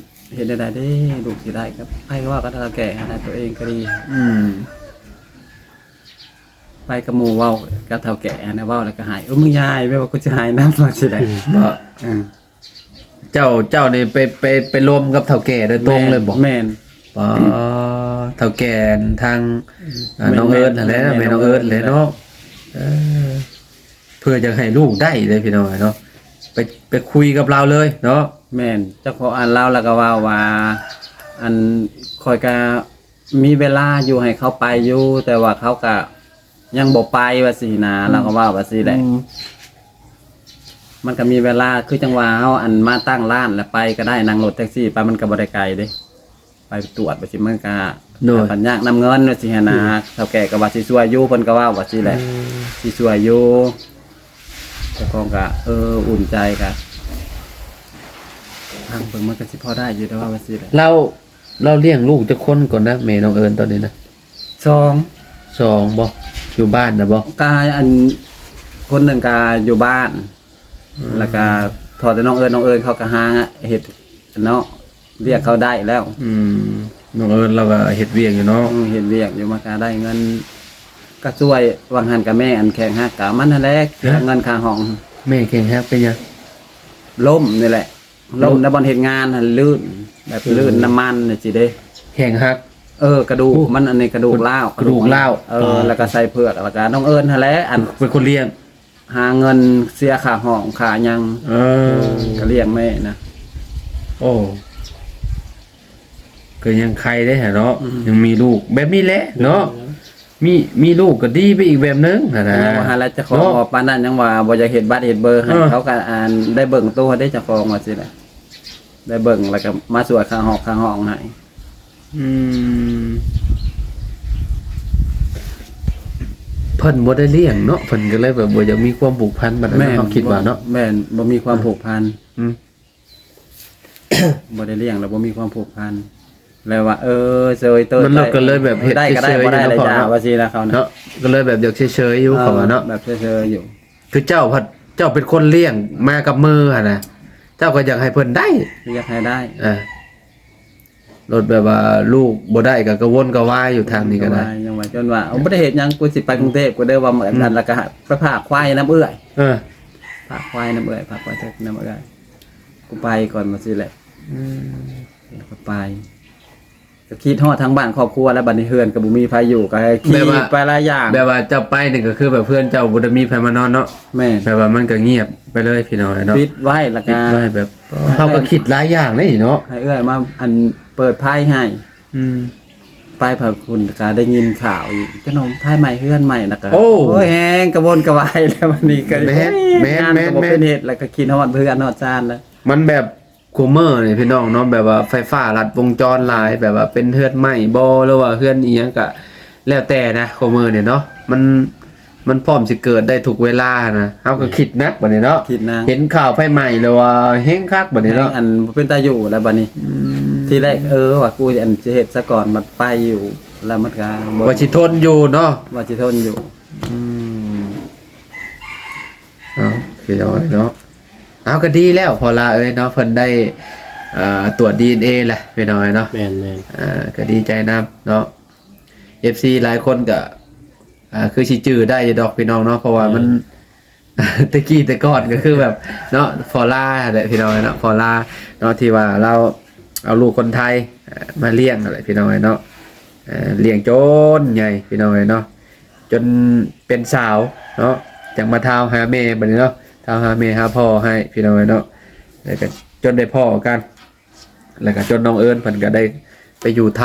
ເຮັດແນວໃດເດ້ ລູກຊິໄດ້ ກະໄປເວົ້າກັບເຖົ້າແກ່ຫັ້ນນະ ໂຕເອງກະດີ. ອືມ ໄປກັບໝູ່ເວົ້າກັບເຖົ້າແກ່ຫັ້ນນະ ເວົ້າແລ້ວກະໄຫ້ ເອີ ມຶງຢ່າໄຫ້ ແບບວ່າກູຊິໄຫ້ນຳ ວ່າຊີ້ແຫຼະ. ອືມ ເນາະ ອືມ ເຈົ້າ ເຈົ້ານີ້ໄປ ໄປ ໄປລົມກັບເຖົ້າແກ່ໂດຍຕົງເລີຍບໍ່? ແມ່ນ ແມ່ນ. ອໍ ເຖົ້າແກ່ທາງ ອືມ ອາ ແມ່ນ ນ້ອງເອີນຫັ້ນແຫຼະ ແມ່ນ ແມ່ນ້ອງເອີນແຫຼະເນາະ. ເອີ ເພື່ອຢາກໃຫ້ລູກໄດ້ເດ້ພີ່ນ້ອງເນາະ ໄປ ໄປຄຸຍກັບລາວເລີຍເນາະ. ແມ່ນ ເຈົ້າຂອງ ອັນ ລາວລະກະເວົ້າວ່າ ອັນ ຂ້ອຍກະ ມີເວລາຢູ່ໃຫ້ເຂົາໄປຢູ່ ແຕ່ວ່າເຂົາກະຍັງບໍ່ໄປ ວ່າຊີ້ນະ. ອືມ ລາວກະເວົ້າວ່າຊີ້ແຫຼະ. ອືມ ມັນກະມີເວລາ ຄືຈັ່ງວ່າເຮົາ ອັນ ມາຕັ້ງຮ້ານແລ້ວໄປກະໄດ້ ນັ່ງລົດແທັກຊີໄປ ມັນກະບໍ່ໄດ້ໄກເດ້ ໄປຕວດ ວ່າຊີ້ ມັນກະ ໂດຍ ບັນຍາກນຳເງິນ ວ່າຊີ້ຫັ້ນນະ. ອືມ ເຖົ້າແກ່ກະວ່າຊິຊ່ວຍຢູ່ ເພິ່ນກະເວົ້າວ່າຊີ້ແຫຼະ. ອືມ ຊິຊ່ວຍຢູ່ ເຈົ້າຂອງກະ ເອີ ອຸ່ນໃຈ ກະຟັງເບິ່ງ ມັນກະຊິພໍໄດ້ຢູ່ ແຕ່ວ່າວ່າຊີ້ແຫຼະ. ລາວ ລາວລ້ຽງລູກຈັກຄົນກ່ອນນະ ແມ່ນ້ອງເອີນຕອນນີ້ນະ? ສອງ ສອງບໍ່? ຢູ່ບ້ານນະບໍ່? ກະ ອັນ ຄົນໜຶ່ງກະຢູ່ບ້ານ ອືມ ລະກະພໍແຕ່ນ້ອງເອີນ ນ້ອງເອີນເຂົາກະຫາເຮັດເນາະ ວຽກເຂົາໄດ້ແລ້ວ. ອືມ ນ້ອງເອີນລາວກະເຮັດວຽກຢູ່ເນາະ. ອືມ ເຮັດວຽກຢູ່ ມັນກະໄດ້ເງິນ ກະຊ່ວຍ ຫວ່າງຫັ້ນກະແມ່ ອັນ ແຂງຫັກ ກະມັນຫັ້ນແຫຼະ ເສຍເງິນຄ່າຫ້ອງ. ແມ່ແຂງຫັກເປັນຫຍັງ? ລົ້ມນີ້ແຫຼະ ລົ້ມໃນບ່ອນເຮັດງານຫັ້ນ ລື່ນ ແບບ ອືມ ລື່ນນ້ຳມັນຈັ່ງຊີ້ເດ້ ແຂງຫັກ. ເອີ ກະດູກ ໂອ້ ມັນ ອັນນີ້ກະດູກລ້າວ ກະດູກລ້າວ. ເອີ ອໍ ລະກະໃສ່ເຜືອກ ລະກະນ້ອງເອີນຫັ້ນແຫຼະ ອັນ ເປັນຄົນລ້ຽງ ຫາເງິນເສຍຄ່າຫ້ອງຄ່າຫຍັງ. ເອີ ກະລ້ຽງແມ່ນະ. ໂອ້ ກະຍັງໄຄເດ້ຫັ້ນເນາະ. ອືມ ຍັງມີລູກ ແບບນີ້ແຫຼະເນາະ. ເອີ ມີ ມີລູກກະດີໄປອີກແບບໜຶ່ງຫັ້ນນະ. ຍັງວ່າຫັ້ນລະ ເຈົ້າຂອງ ເນາະ ວ່າປານນັ້ນ ຍັງວ່າບໍ່ຢາກເຮັດບັດເຮັດເບີໃຫ້ ເອີ ເຂົາກະ ອັນ ໄດ້ເບິ່ງໂຕເດ້ເຈົ້າຂອງ ວ່າຊີ້ແຫຼະ ໄດ້ເບິ່ງ ລະກະມາຊ່ວຍຄ່າຮອກຄ່າຫ້ອງໃຫ້. ອືມ ເພິ່ນບໍ່ໄດ້ລ້ຽງເນາະ ເພິ່ນກະເລີຍແບບບໍ່ຢາກມີຄວາມຜູກພັນປານໃດ. ແມ່ນ ເຮົາຄິດວ່າເນາະ ແມ່ນ ບໍ່ມີຄວາມຜູກພັນ. ອືມ ບໍ່ໄດ້ລ້ຽງແລ້ວບໍ່ມີຄວາມຜູກພັນ ແລ້ວວ່າ ເອີ ເຊີຍເຕີຍ ມັນກະເລີຍແບບເຮັດເຊີຍໆຢູ່ເນາະ ວ່າຊີ້ນະ ເຂົານະ ເນາະ ກະເລີຍແບບຢາກເຊີຍໆຢູ່ ເອີ ເຂົາວ່າເນາະ ແບບເຊີຍໆຢູ່. ຄືເຈົ້າພັດ ເຈົ້າເປັນຄົນລ້ຽງມາກັບມືຫັ້ນນະ ເຈົ້າກະຢາກໃຫ້ເພິ່ນໄດ້ ຢາກໃຫ້ໄດ້. ເອີ ລົດແບບວ່າລູກບໍ່ໄດ້ກະກະວົນກະວາຍຢູ່ທາງນີ້ກະໄດ້ ຍັງວ່າ ຈົນວ່າ ໂອ້ ບໍ່ໄດ້ເຮັດຫຍັງ ກູຊິໄປກຸງເທບກະເດີ ວ່າ ອືມ ອັນ ລະກະໄປຝາກຄວາຍນຳເອື້ອຍ. ເອີ ຝາກຄວາຍນຳເອື້ອຍ ຝາກຄວາຍນຳເອື້ອຍ ກູໄປກ່ອນ ວ່າຊີ້ແຫຼະ. ອືມ ກະໄປ ກະຄິດຮອດທາງບ້ານຄອບຄົວແລ້ວ ບາດນີ້ເຮືອນກະບໍ່ມີໃຜຢູ່ ກະໃຫ້ຂີ່ ແບບວ່າ ໄປຫຼາຍຢ່າງ ແບບວ່າເຈົ້າໄປນີ້ກະຄືແບບເຮືອນເຈົ້າບໍ່ໄດ້ມີໃຜມານອນເນາະ. ແມ່ນ ແບບວ່າມັນກະງຽບໄປເລີຍພີ່ນ້ອງເນາະ ປິດໄວ້ ລະກະ ປິດໄວ້ແບບ ເຮົາກະຄິດຫຼາຍຢ່າງເດ້ເນາະ ໃຫ້ເອື້ອຍມາ ອັນ ເປີດໄພໃຫ້. ອືມ ໄປພາພຸ້ນກະໄດ້ຍິນຂ່າວອີກ ກະນ້ອງໄຟໄໝ້ເຮືອນໃໝ່ ລະກະ ໂອ້ ໂອ້ຍ ແຮງກະວົນກະວາຍແລ້ວ ບາດນີ້ກະ ແມ່ນ ໂອ້ຍ ແມ່ນ ງານກະບໍ່ ແມ່ນ ເປັນເຮັດ ລະກະຄິດຮອດເຮືອນຮອດຊານແລ້ວ. ມັນແບບ ຄຸມື້ນີ້ພີ່ນ້ອງເນາະ ແບບວ່າໄຟຟ້າລັດວົງຈອນຫຼາຍ ແບບວ່າເປັນເຮືອນໄໝ້ບໍ່ ຫຼືວ່າເຮືອນອີ່ຫຍັງກະແລ້ວແຕ່ນະ ຄຸມື້ນີ້ເນາະ ມັນ ມັນພ້ອມຊິເກີດໄດ້ທຸກເວລາຫັ້ນນະ. ເຮົາກະ ແມ່ນ ຄິດໜັກບາດນີ້ເນາະ ຄິດໜັກ ເຫັນຂ່າວໄຟໄໝ້ແລ້ວວ່າແຮງຄັກບາດນີ້ເນາະ ແຮງ ອັນ ບໍ່ເປັນຕາຢູ່ແລ້ວບາດນີ້. ອືມ ທີແລກ ເອີ ວ່າກູ ອັນ ຊິເຮັດສາກ່ອນ ບັດໄປຢູ່ແລ້ວມັນກະບໍ່ ວ່າຊິທົນຢູ່ເນາະ ວ່າຊິທົນຢູ່. ອືມ ເອົາ ພີ່ນ້ອງເນາະ ເອົາ ກະດີແລ້ວພໍ່ຫຼ້າເອີຍເນາະ ເພິ່ນໄດ້ ເອີ ຕວດດີເອັນເອແຫຼະພີ່ນ້ອງເນາະ. ແມ່ນໆ ເອີ ກະດີໃຈນຳເນາະ ເອັຟຊີຫຼາຍຄົນກະ ອ່າ ຄືຊິຈື່ໄດ້ຢູ່ດອກພີ່ນ້ອງເນາະ ເພາະວ່າມັນ ແມ່ນ ແຕ່ກີ້ແຕ່ກ່ອນກະຄືແບບເນາະ ພໍ່ຫຼ້າຫັ້ນແຫຼະພີ່ນ້ອງເນາະ ພໍ່ຫຼ້າເນາະ ທີ່ວ່າລາວເອົາລູກຄົນໄທ ເອີ ມາລ້ຽງຫັ້ນແຫຼະພີ່ນ້ອງເນາະ ເອີ ລ້ຽງຈົນໃຫຍ່ພີ່ນ້ອງເນາະ ຈົນເປັນສາວເນາະ ຈັ່ງມາທ້າວຫາແມ່ບາດນີ້ເນາະ ທ້າວຫາແມ່ຫາພໍ່ໃຫ້ພີ່ນ້ອງເນາະ ແລ້ວກະຈົນໄດ້ພໍ້ກັນ. ແລ້ວກະຈົນນ້ອງເອີນເພິ່ນກະໄດ້ໄປຢູ່ໄທ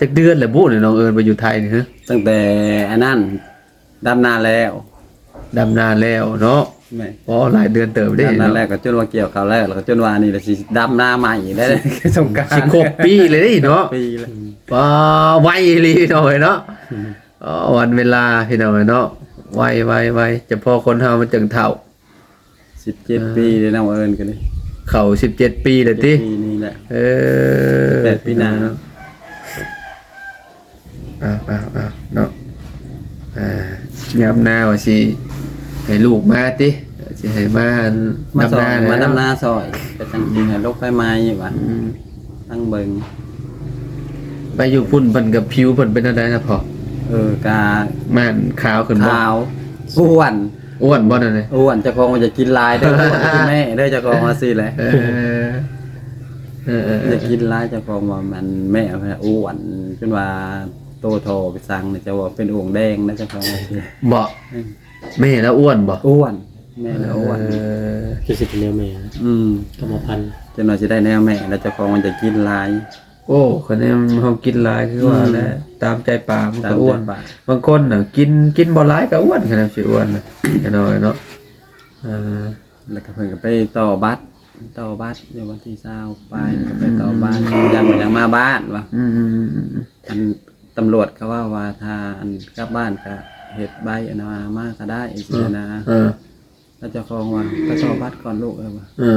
ຈັກເດືອນແລ້ວບຸ ນ້ອງເອີນໄປຢູ່ໄທນີ້? ຮະ ຕັ້ງແຕ່ອັນນັ້ນ ດຳນາແລ້ວ ດຳນາແລ້ວເນາະ. ແມ່ນ ອໍ ຫຼາຍເດືອນເຕີບເດ້ ດຳນາແລ້ວ ເນາະ ກໍຈົນວ່າກ່ຽວເຂົ້າແລ້ວ ແລ້ວກໍຈົນວ່ານີ້ລະ ຊິດຳນາໃໝ່ອີກແລ້ວ ສົງການ ຊິຄົບປີເລີຍເດ້ເນາະ. ປີແລ້ວ ອໍ ໄວອີ່ຫຼີເນາະເອີຍເນາະ. ອໍ ວັນເວລາພີ່ນ້ອງເອີຍເນາະ ໄວໆໆ ຈະພໍຄົນເຮົາມັນຈຶ່ງເຖົ້າ. ສິບເຈັດ ອ່າ ປີເດ້ ນ້ອງເອີນກໍນີ້ ເຂົ້າສິບເຈັດປີແລ້ວຕິ? ປີນີ້ແຫຼະ ເອີ ສິບແປດປີໜ້າ ອ້າວໆໆ ເນາະ. ອ່າ ຍາມໜາວຊິໃຫ້ລູກມາຕິ? ຊິໃຫ້ມາ ມາຊ່ອຍ ດຳນາ ມາດຳນາຊ່ອຍ ກໍຈັ່ງຊິໃຫ້ລົກໄຟໄໝ້ວ່າ ອືມ ທັງເບິ່ງ. ໄປຢູ່ພຸ້ນເພິ່ນກໍຜິວເພິ່ນເປັນແນວໃດນະພໍ່? ເອີ ກະ ມ່ານຂາວຂຶ້ນບໍ່? ຂາວ ອ້ວນ ອ້ວນບໍ່ນັ້ນນະ? ອ້ວນ ເຈົ້າຂອງວ່າຢ່າກິນຫຼາຍເດີ ອ້ວນຄືແມ່ເດີ ເຈົ້າຂອງວ່າຊີ້ແຫຼະ. ເອີ ເອີໆໆ ຢ່າກິນຫຼາຍ ເຈົ້າຂອງວ່າມັນແມ່ອ້ວນ ຈົນວ່າໂຕທໍ່ໄປສັງນະ ເຈົ້າວ່າເປັນໂອ່ງແດງນະ ເຈົ້າຂອງວ່າຊີ້. ບໍ່? ອືມ ແມ່ລາວອ້ວນບໍ່? ອ້ວນ ແມ່ລາວອ້ວນ. ເອີ ຄືຊິເປັນແນວແມ່ນະ ອືມ ກຳມະພັນ ຈັກໜ່ອຍຊິໄດ້ແນວແມ່ ແລ້ວເຈົ້າຂອງມັນຈະກິນຫຼາຍ. ໂອ້ ຄັນແນວເຮົາກິນຫຼາຍຄືວ່າແຫຼະ ອືມ ຕາມໃຈປາກມັນກໍອ້ວນ. ຕາມໃຈປາກ ບາງຄົນນະກິນ ກິນບໍ່ຫຼາຍກໍອ້ວນ ຄັນແນວຊິອ້ວນນະ ແນ່ນອນເນາະ. ເອີ ແລ້ວກໍເພິ່ນກໍໄປຕໍ່ບັດ ຕໍ່ບັດຢູ່ວັນທີຊາວປາຍ ແລ້ວກໍໄປຕໍ່ບັດ ອືມ ຍັງ ຍັງມາບ້ານວ່າ ອືມໆໆ ອັນຕຳຫຼວດກໍເວົ້າວ່າ ຖ້າອັນກັບບ້ານກໍເຮັດໃບອັນນັ້ນມາກໍໄດ້ ຈັ່ງຊີ້ນະ. ເອີ ແລ້ວເຈົ້າຂອງວ່າ ໄປຕໍ່ບັດກ່ອນລູກເອີຍວ່າ ເອີ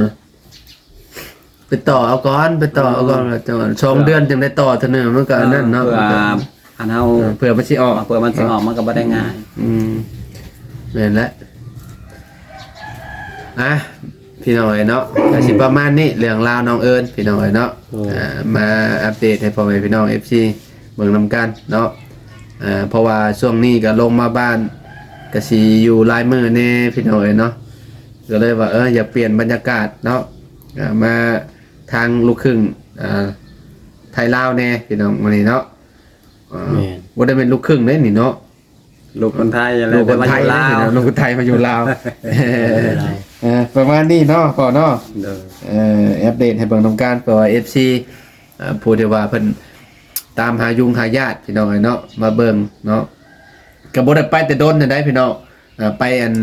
ໄປຕໍ່ເອົາກ່ອນ ໄປຕໍ່ເອົາກ່ອນ ເອີ ແລ້ວຈັ່ງສອງເດືອນຈຶ່ງໄດ້ຕໍ່ເທື່ອໜຶ່ງ ມັນກໍອັນນັ້ນເນາະ ເພື່ອອັນເຮົາ ເອີ ເພື່ອມັນຊິອອກ ເພື່ອມັນຊິອອກ ເອີ ມັນກໍບໍ່ໄດ້ງ່າຍ. ອືມ ແມ່ນແຫຼະ. ອ່ະ ພີ່ນ້ອງເອີຍເນາະ ກໍຊິປະມານນີ້ ເລື່ອງລາວນ້ອງເອີນ ພີ່ນ້ອງເອີຍເນາະ. ໂອ້ ອ່າ ມາອັບເດດໃຫ້ພໍ່ແມ່ພີ່ນ້ອງເອັຟຊີເບິ່ງນຳກັນເນາະ. ອ່າ ເພາະວ່າຊ່ວງນີ້ກໍລົງມາບ້ານ ກໍຊິຢູ່ຫຼາຍມື້ແດ່ພີ່ນ້ອງເອີຍເນາະ ກໍເລີຍວ່າ ເອີ ຢາກປ່ຽນບັນຍາກາດເນາະ ອ່າ ມາທາງລູກຄຶ່ງ ອ່າ ໄທລາວແດ່ພີ່ນ້ອງ ມື້ນີ້ເນາະ. ອ່າ ແມ່ນ ບໍ່ໄດ້ແມ່ນລູກຄຶ່ງເດ້ນີ້ເນາະ ລູກຄົນໄທຫັ້ນແຫຼະ ລູກຄົນໄທ ແຕ່ວ່າຢູ່ລາວ ລູກຄົນໄທມາຢູ່ລາວ. ເອີ ປະມານນີ້ເນາະພໍ່ເນາະ. ໂດຍ ເອີ ອັບເດດໃຫ້ເບິ່ງນຳກັນ ເພາະວ່າເອັຟຊີ ເອີ ຜູ້ທີ່ວ່າເພິ່ນຕາມຫາຍຸງຫາຍາດ ພີ່ນ້ອງເອີຍເນາະ ມາເບິ່ງເນາະ ກໍບໍ່ໄດ້ໄປແຕ່ດົນຫັ້ນໃດ໋ພີ່ນ້ອງ. ເອີ ໄປອັນ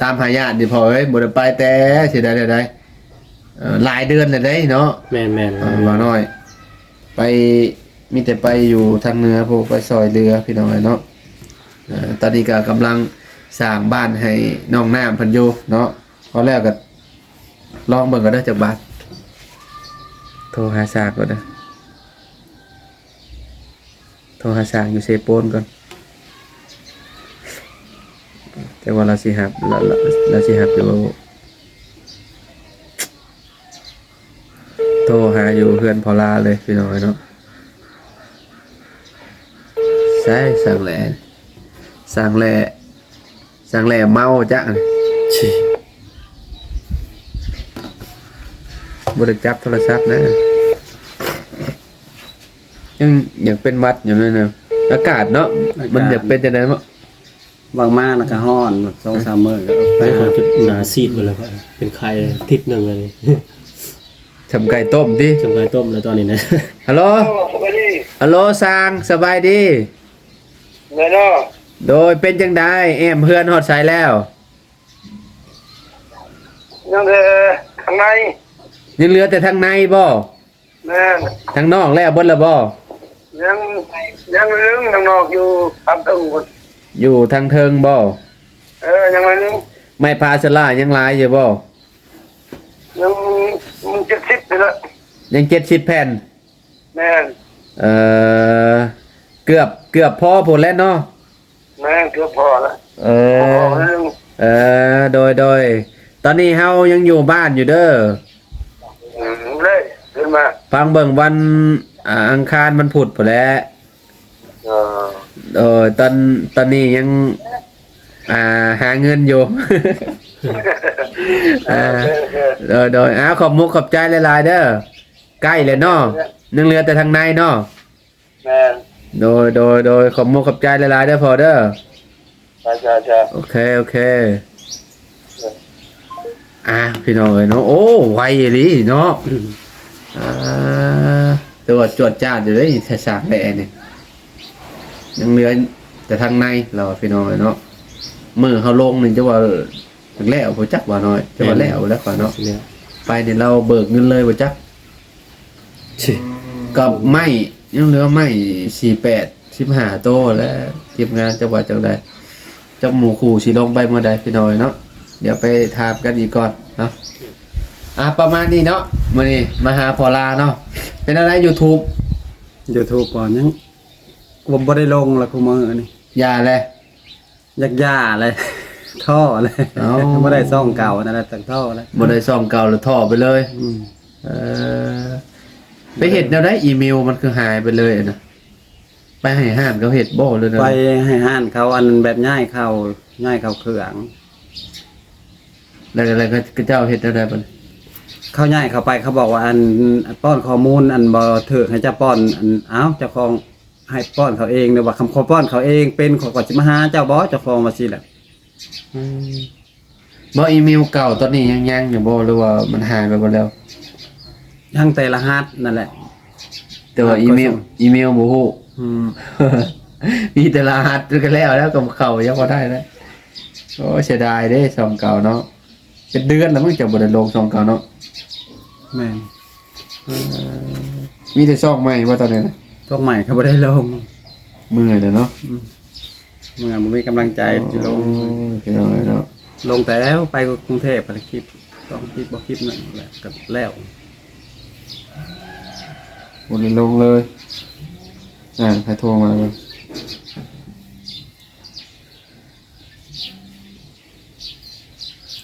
ຕາມຫາຍາດນີ້ພໍ່ເອີຍ ບໍ່ໄດ້ໄປແຕ່ຊິໄດ້ ໄດ້ ເອີ ຫຼາຍເດືອນແລ້ວເດ້ເນາະ. ແມ່ນໆ ເອີ ວ່ານ້ອຍ ໄປ ມີແຕ່ໄປຢູ່ທາງເໜືອພຸ້ນ ໄປຊ່ອຍເຫຼືອພີ່ນ້ອງເອີຍເນາະ. ເອີ ຕອນນີ້ກໍກຳລັງສ້າງບ້ານໃຫ້ນ້ອງນ້ຳເພິ່ນຢູ່ເນາະ. ພໍແລ້ວກໍລອງເບິ່ງກ່ອນເດີ ຈັກບາດ ໂທຫາຊ່າງກ່ອນເດີ ໂທຫາຊ່າງຢູ່ເຊໂປນກ່ອນ ແຕ່ວ່າລາວຊິຮັບ ລາວ ລາວ ລາວຊິຮັບຢູ່. ໂທຫາຢູ່ເຮືອນພໍ່ຫຼ້າເລີຍພີ່ນ້ອງເອີຍເນາະ. ໃສຊ່າງແຫຼ ຊ່າງແຫຼ ຊ່າງແຫຼເມົາຈັກ ຊິ ບໍ່ໄດ້ຈັບໂທລະສັບນະ ຍັງຢາກເປັນຫວັດຢູ່ເລີຍນະ. ອາກາດເນາະ ອາກາດ ມັນຢາກເປັນຈັ່ງໃດເນາະ. ບາງມາແລ້ວກໍຮ້ອນ ສອງສາມມື້ກໍ ໄປຫາຈຸດໜ້າຊີດໝົດແລ້ວ ເປັນໄຂ້ທິດໜຶ່ງແລ້ວນີ້ ຊ່ຳໄກ່ຕົ້ມຕິ ຊ່ຳໄກ່ຕົ້ມແລ້ວຕອນນີ້ນະ. ຮັລໂຫຼ ໂອ້ ສະບາຍດີ ຮັລໂຫຼ ຊ່າງ ສະບາຍດີ ແມ່ນເນາະ. ໂດຍ ເປັນຈັ່ງໃດ ແອ້ມເຮືອນຮອດໃສແລ້ວ? ຍັງແຕ່ທາງໃນ ຍັງເຫຼືອແຕ່ທາງໃນບໍ່? ແມ່ນ ທາງນອກແລ້ວເບິດແລ້ວບໍ່? ຍັງ ຍັງໜຶ່ງ ທາງນອກຢູ່ທາງເທິງພຸ້ນ ຢູ່ທາງເທິງບໍ່? ເອີ ຍັງໜຶ່ງ ໄມ້ພາສະຫຼາຍັງຫຼາຍຢູ່ບໍ່? ຍັງ ຍັງເຈັດສິບນີ້ແຫຼະ ຍັງເຈັດສິບແຜ່ນ. ແມ່ນ ເອີ ເກືອບ ເກືອບພໍພຸ້ນແຫຼະເນາະ. ແມ່ນ ເກືອບພໍລະ ເອີ ພໍແລ້ວ ເອີ ໂດຍ ໂດຍ ຕອນນີ້ເຮົາຍັງຢູ່ບ້ານຢູ່ເດີ ອືມ ເລີຍຂຶ້ນມາ ຟັງເບິ່ງວັນ ອ່າ ອັງຄານວັນພຸດພຸ້ນແຫຼະ. ເອີ ໂດຍ ຕອນ ຕອນນີ້ຍັງ ອ່າ ຫາເງິນຢູ່ ອ່າ ໂອເຄ ໂອເຄ ໂດຍ ໂດຍ ອ່າ ຂອບມຸກຂອບໃຈຫຼາຍໆເດີ ໃກ້ແລ້ວເນາະ ຍັງເຫຼືອແຕ່ທາງໃນເນາະ. ແມ່ນ ໂດຍ ໂດຍ ໂດຍ ຂອບມຸກຂອບໃຈຫຼາຍໆເດີພໍ່ເດີ. ຈ້າ ຈ້າ ຈ້າ ໂອເຄ ໂອເຄ ເອີ ອ່າ ພີ່ນ້ອງເອີຍເນາະ ໂອ້ ໄວອີ່ຫຼີເນາະ ອືມ ອ່າ ຖືວ່າຈວດຈາດຢູ່ເດ້ ສາກແຫຼນີ້ ຍັງເຫຼືອແຕ່ທາງໃນລາວ ພີ່ນ້ອງເອີຍເນາະ. ມື້ເຮົາລົງນີ້ ຈະວ່າແລ້ວບໍ່ຈັກວ່ານ້ອຍ ຈະວ່າແລ້ວແລ້ວຂ້ອຍເນາະ. ໄປນີ້ລາວເບີກເງິນເລີຍບໍ່ຈັກ. ກັບໄມ້ ຍັງເຫຼືອໄມ້ສີ່ແປດ ສິບຫ້າໂຕແລ້ວ ທີມງານ ຈັກວ່າຈັ່ງໃດ ຈັກໝູ່ຄູ່ຊິລົງໄປມື້ໃດ ພີ່ນ້ອງເອີຍເນາະ. ດຽວໄປຖາມກັນອີກກ່ອນເນາະ. ອ່າ ປະມານນີ້ເນາະ ມື້ນີ້ມາຫາພໍ່ລາເນາະ. ເປັນຈັ່ງໃດ YouTube? YouTube ກໍຍັງ ບໍ່ ບໍ່ໄດ້ລົງລະ ຄູ່ມື້ນີ້ ຢ່າແລະ ຢາກຢ່າແລະ ທໍ້ແລະ. ເອົ້າ ບໍ່ໄດ້ຊ່ອງເກົ່ານັ້ນແຫຼະ ຈັ່ງທໍ້ແລະ ບໍ່ໄດ້ຊ່ອງເກົ່າລະ ທໍ້ໄປເລີຍ. ອືມ ເອີ ໄປເຮັດແນວໃດ ອີເມວມັນຄືຫາຍໄປເລີຍນະ? ໄປໃຫ້ຮ້ານເຂົາເຮັດບໍ່ ຫຼືແນວໃດ? ໄປໃຫ້ຮ້ານເຂົາ ອັນແບບຍ້າຍເຂົ້າ ຍ້າຍເຂົ້າເຄື່ອງ ແລ້ວ ແລ້ວເຂົາເຈົ້າເຮັດແນວໃດບັດນີ້? ເຂົາຍ້າຍເຂົ້າໄປ ເຂົາບອກວ່າ ອັນປ້ອນຂໍ້ມູນອັນບໍ່ຖືກ ໃຫ້ເຈົ້າປ້ອນ ອັນ ເອົ້າ ເຈົ້າຂອງໃຫ້ປ້ອນເຂົາເອງ ຫຼືວ່າຄຳຂໍປ້ອນເຂົາເອງເປັນ ເຂົາກໍຊິມາຫາເຈົ້າບໍ່ ເຈົ້າຂອງວ່າຊີ້ແຫຼະ. ອືມ ບໍ່ ອີເມວເກົ່າຕອນນີ້ຍັງ ຍັງຢູ່ບໍ່ ຫຼືວ່າມັນຫາຍໄປເບິດແລ້ວ? ຍັງແຕ່ລະຫັດນັ້ນແຫຼະ ແຕ່ວ່າອີເມວ ອີເມວບໍ່ຮູ້. ອືມ ມີແຕ່ລະຫັດກໍແລ້ວ ແລ້ວກໍເຂົ້າຍັງບໍ່ໄດ້ແລ້ວ. ໂອ້ ເສຍດາຍເດ້ ຊ່ອງເກົ່າເນາະ. ເປັນເດືອນແລ້ວມັນຈະບໍ່ໄດ້ລົງຊ່ອງເກົ່າເນາະ. ແມ່ນ. ເອີ ມີແຕ່ຊ່ອງໃໝ່ບໍ່ຕອນນີ້ນະ? ຊ່ອງໃໝ່ກໍບໍ່ໄດ້ລົງ ເມື່ອຍແລ້ວເນາະ. ອືມ ເມື່ອຍ ບໍ່ມີກຳລັງໃຈຊິລົງ. ໂອ້ຍ ພີ່ນ້ອງເອີຍເນາະ ລົງແຕ່ໄປກຸງເທບ ພາລະກິດ ສອງຄລິບ ບໍ່ຄລິບໜຶ່ງແຫຼະ ກໍແລ້ວ ບໍ່ໄດ້ລົງເລີຍ. ອ່າ ໃຜໂທມາເບິ່ງ?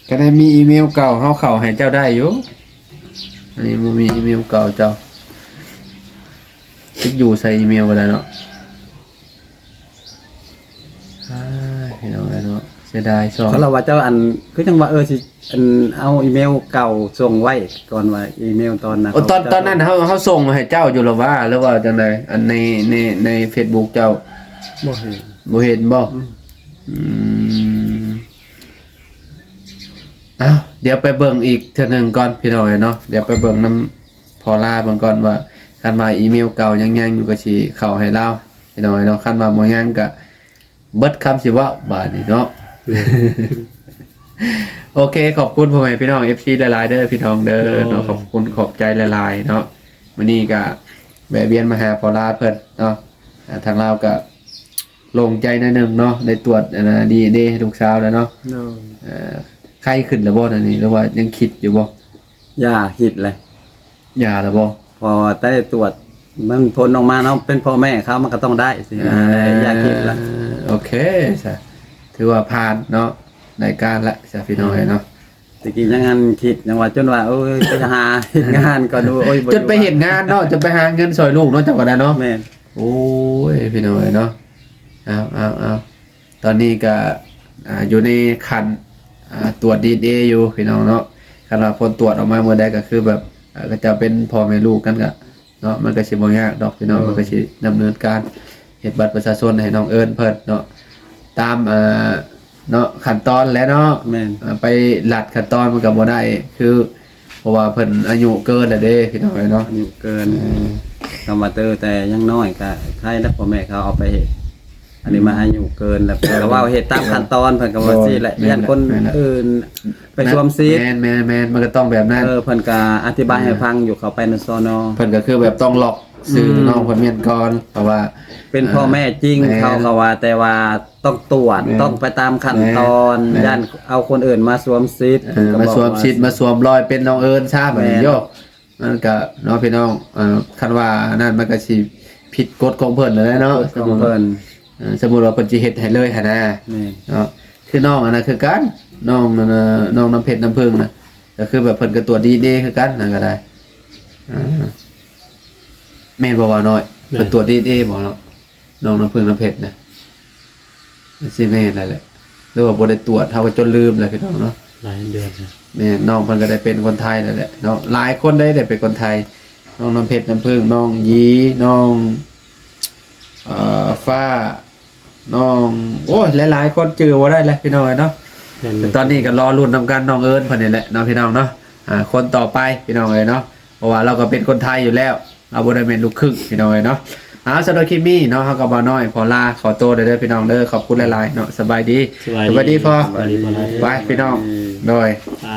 ກໍໄດ້ມີອີເມວເກົ່າ ເຮົາເຂົ້າໃຫ້ເຈົ້າໄດ້ຢູ່. ອັນນີ້ບໍ່ມີອີເມວເກົ່າເຈົ້າ ຕິດຢູ່ໃສ່ອີເມວກໍໄດ້ເນາະ. ອ້າຍ ພີ່ນ້ອງເອີຍເນາະ ເສຍດາຍຊ່ອງ. ເຂົາລະວ່າເຈົ້າ ອັນ ຄືຈັ່ງວ່າ ເອີ ຊິ ອັນ ເອົາອີເມວເກົ່າສົ່ງໄວ້ກ່ອນວ່າ ອີເມວຕອນນັ້ນ. ໂອ້ ຕອນ ຕອນນັ້ນເຮົາ ເຮົາສົ່ງໃຫ້ເຈົ້າຢູ່ລະວ່າ ຫຼືວ່າຈັ່ງໃດ? ອັນໃນ ໃນ ໃນເຟສບຸກເຈົ້າ ບໍ່ເຫັນ ບໍ່ເຫັນບໍ່? ອືມ ອືມ ອ້າວ ດຽວໄປເບິ່ງອີກເທື່ອໜຶ່ງກ່ອນ ພີ່ນ້ອງເອີຍເນາະ. ດຽວໄປເບິ່ງນຳພໍ່ລາເບິ່ງກ່ອນວ່າ ຄັນວ່າອີເມວເກົ່າຍັງ ຍັງຢູ່ກໍຊິເຂົ້າໃຫ້ລາວ ພີ່ນ້ອງເອີຍເນາະ. ຄັນວ່າບໍ່ຍັງກໍເບິດຄຳຊິເວົ້າບາດນີ້ເນາະ. ໂອເຄ ຂອບຄຸນພໍ່ແມ່ພີ່ນ້ອງ ເອັຟຊີ ຫຼາຍໆເດີ ພີ່ນ້ອງເດີເນາະ. ໂດຍ ຂອບຄຸນຂອບໃຈຫຼາຍໆເນາະ. ມື້ນີ້ກໍແວະວຽນມາຫາພໍ່ລາເພິ່ນເນາະ. ອ່າ ທາງລາວກໍໂລ່ງໃຈໜ້ອຍໜຶ່ງເນາະ ໄດ້ຕວດ ອັນນ່າ ດີເອັນເອ ໃຫ້ລູກສາວແລ້ວເນາະ. ໂດຍ ເອີ ໄຂ້ຂຶ້ນແລ້ວບໍ່ຕອນນີ້ ຫຼືວ່າຍັງຄິດຢູ່ບໍ່? ຢ່າ ຄິດແຫຼະ. ຢ່າແລ້ວບໍ່? ເພາະວ່າໄດ້ຕວດ ມັນຜົນອອກມາເນາະ ເປັນພໍ່ແມ່ເຂົາ ມັນກໍຕ້ອງໄດ້ຊິ. ອ່າ ຢ່າຄິດລະ. ໂອເຄຊະ ຖືວ່າຜ່ານເນາະ ໄດ້ການລະຊະ ພີ່ນ້ອງເອີຍເນາະ. ແມ່ນ. ແຕ່ກີ້ຍັງອັນຄິດ ຍັງວ່າ ຈົນວ່າ ໂອ້ຍ ໄປຫາເຮັດງານກ່ອນ ໂອ້ຍ ບໍ່ ຈົນໄປເຮັດງານເນາະ ຈົນໄປຫາເງິນຊ່ອຍລູກເນາະ ເຈົ້າກໍໄດ້ເນາະ. ແມ່ນ. ໂອ້ຍ ພີ່ນ້ອງເອີຍເນາະ. ເອົາ ເອົາ ເອົາ ຕອນນີ້ກໍ ອ່າ ຢູ່ໃນຂັ້ນ ອ່າ ຕວດດີເອັນເອຢູ່ ພີ່ນ້ອງເນາະ. ຄັນວ່າຜົນຕວດອອກມາມື້ໃດກໍຄືແບບ ເຂົາເຈົ້າເປັນພໍ່ແມ່ລູກກັນກໍເນາະ ມັນກໍຊິບໍ່ຍາກດອກ ພີ່ນ້ອງ. ໂດຍ ມັນກໍຊິດຳເນີນການເຮັດບັດປະຊາຊົນໃຫ້ນ້ອງເອິນເພິ່ນເນາະ ຕາມ ອ່າ ເນາະ ຂັ້ນຕອນແຫຼະເນາະ. ແມ່ນ. ອ່າ ໄປລັດຂັ້ນຕອນມັນກໍບໍ່ໄດ້ ຄື ເພາະວ່າເພິ່ນອາຍຸເກີນແລ້ວເດ້ ພີ່ນ້ອງເອີຍເນາະ. ອາຍຸເກີນ. ເອີ ຄຳວ່າເຕີແຕ່ຍັງນ້ອຍກໍໃຄແລ້ວ ພໍ່ແມ່ເຂົາເອົາໄປເຮັດ. ອັນນີ້ ອືມ ມາອາຍຸເກີນແລ້ວ ເພິ່ນກໍເວົ້າເຮັດຕາມຂັ້ນຕອນ ເພິ່ນກໍວ່າ ໂດຍ ຊີ້ແຫຼະ. ແມ່ນແຫຼະ ຢ້ານຄົນ ແມ່ນແຫຼະ ອື່ນໄປ ແມ່ນ ສວມສິດ ແມ່ນໆໆ ມັນກໍຕ້ອງແບບນັ້ນ. ເອີ ເພິ່ນກໍອະທິບາຍໃຫ້ ແມ່ນ ຟັງຢູ່ ເຂົ້າໄປໃນ ສນ. ເພິ່ນກໍຄືແບບຕ້ອງລັອກ ຊື່ ອືມ ນ້ອງເພິ່ນແມ່ນກ່ອນ ເພາະວ່າເປັນພໍ່ແມ່ຈິງ ເອີ ແມ່ນ ເຂົາກໍວ່າ ແຕ່ວ່າຕ້ອງຕວດ ແມ່ນ ຕ້ອງໄປຕາມຂັ້ນຕອນ ແມ່ນ ຢ້ານເອົາຄົນອື່ນມາສວມສິດ ເອີ ເພິ່ນກໍບອກວ່າ ມາສວມສິດ ມາສວມລອຍເປັນນ້ອງເອິນຊະ ບັດນີ້ ແມ່ນ ໂຍ ມັນກະເນາະ ພີ່ນ້ອງ ເອີ ຄັນວ່າອັນນັ້ນມັນກະຊິຜິດກົດຂອງເພິ່ນແລ້ວເນາະ ກົດຂອງເພິ່ນ ສົມມຸດ ເອີ ສົມມຸດວ່າເພິ່ນຊິເຮັດໃຫ້ເລີຍຫັ້ນນະ ແມ່ນ ເນາະ ຄືນ້ອງອັນນັ້ນຄືກັນ ນ້ອງ ນ້ອງນ້ຳເພັດນ້ຳເພິ່ງນະ ກໍຄືແບບເພິ່ນກໍຕວດດີເອັນເອຄືກັນນັ້ນກໍໄດ້ ອ່າ ແມ່ນບໍ່ ບ່າວນ້ອຍ? ແມ່ນ ເພິ່ນຕວດດີເອັນເອບໍ່ເນາະ ນ້ອງນ້ຳເພິ່ງນ້ຳເພັດນະ? ມັນຊິແມ່ນແລ້ວແຫຼະ ຫຼືວ່າບໍ່ໄດ້ຕວດ ເຮົາກໍຈົນລືມແລ້ວ ພີ່ນ້ອງເນາະ ຫຼາຍເດືອນແລ້ວ. ແມ່ນ ນ້ອງເພິ່ນກໍໄດ້ເປັນຄົນໄທແລ້ວແຫຼະເນາະ ຫຼາຍຄົນໄດ້ ໄດ້ເປັນຄົນໄທ ນ້ອງນ້ຳເພັດນ້ຳເພິ່ງ ນ້ອງຢີ ນ້ອງ ເອີ ຟ້າ ນ້ອງ ໂອ້ຍ ຫຼາຍໆຄົນຈື່ບໍ່ໄດ້ແຫຼະ ພີ່ນ້ອງເອີຍເນາະ. ແມ່ນ ແຕ່ຕອນນີ້ກໍລໍລຸ້ນນຳກັນ ນ້ອງເອິນເພິ່ນນີ້ແຫຼະເນາະ ພີ່ນ້ອງເນາະ ອ່າ ຄົນຕໍ່ໄປ ພີ່ນ້ອງເອີຍເນາະ ເພາະວ່າລາວກໍເປັນຄົນໄທຢູ່ແລ້ວ ລາວບໍ່ໄດ້ແມ່ນລູກຄຶ່ງພີ່ນ້ອງເອີຍເນາະ. ເອົາ ສຳລັບຄລິບນີ້ເນາະ ເຮົາກັບບ່າວນ້ອຍ ຂໍລາ ຂໍໂຕໄດ້ເດີພີ່ນ້ອງເດີ. ຂອບຄຸນຫຼາຍໆເນາະ. ສະບາຍດີ. ສະບາຍດີພໍ່. ສະບາຍດີພໍ່. ໄປພີ່ນ້ອງ. ໂດຍ. ໄປ.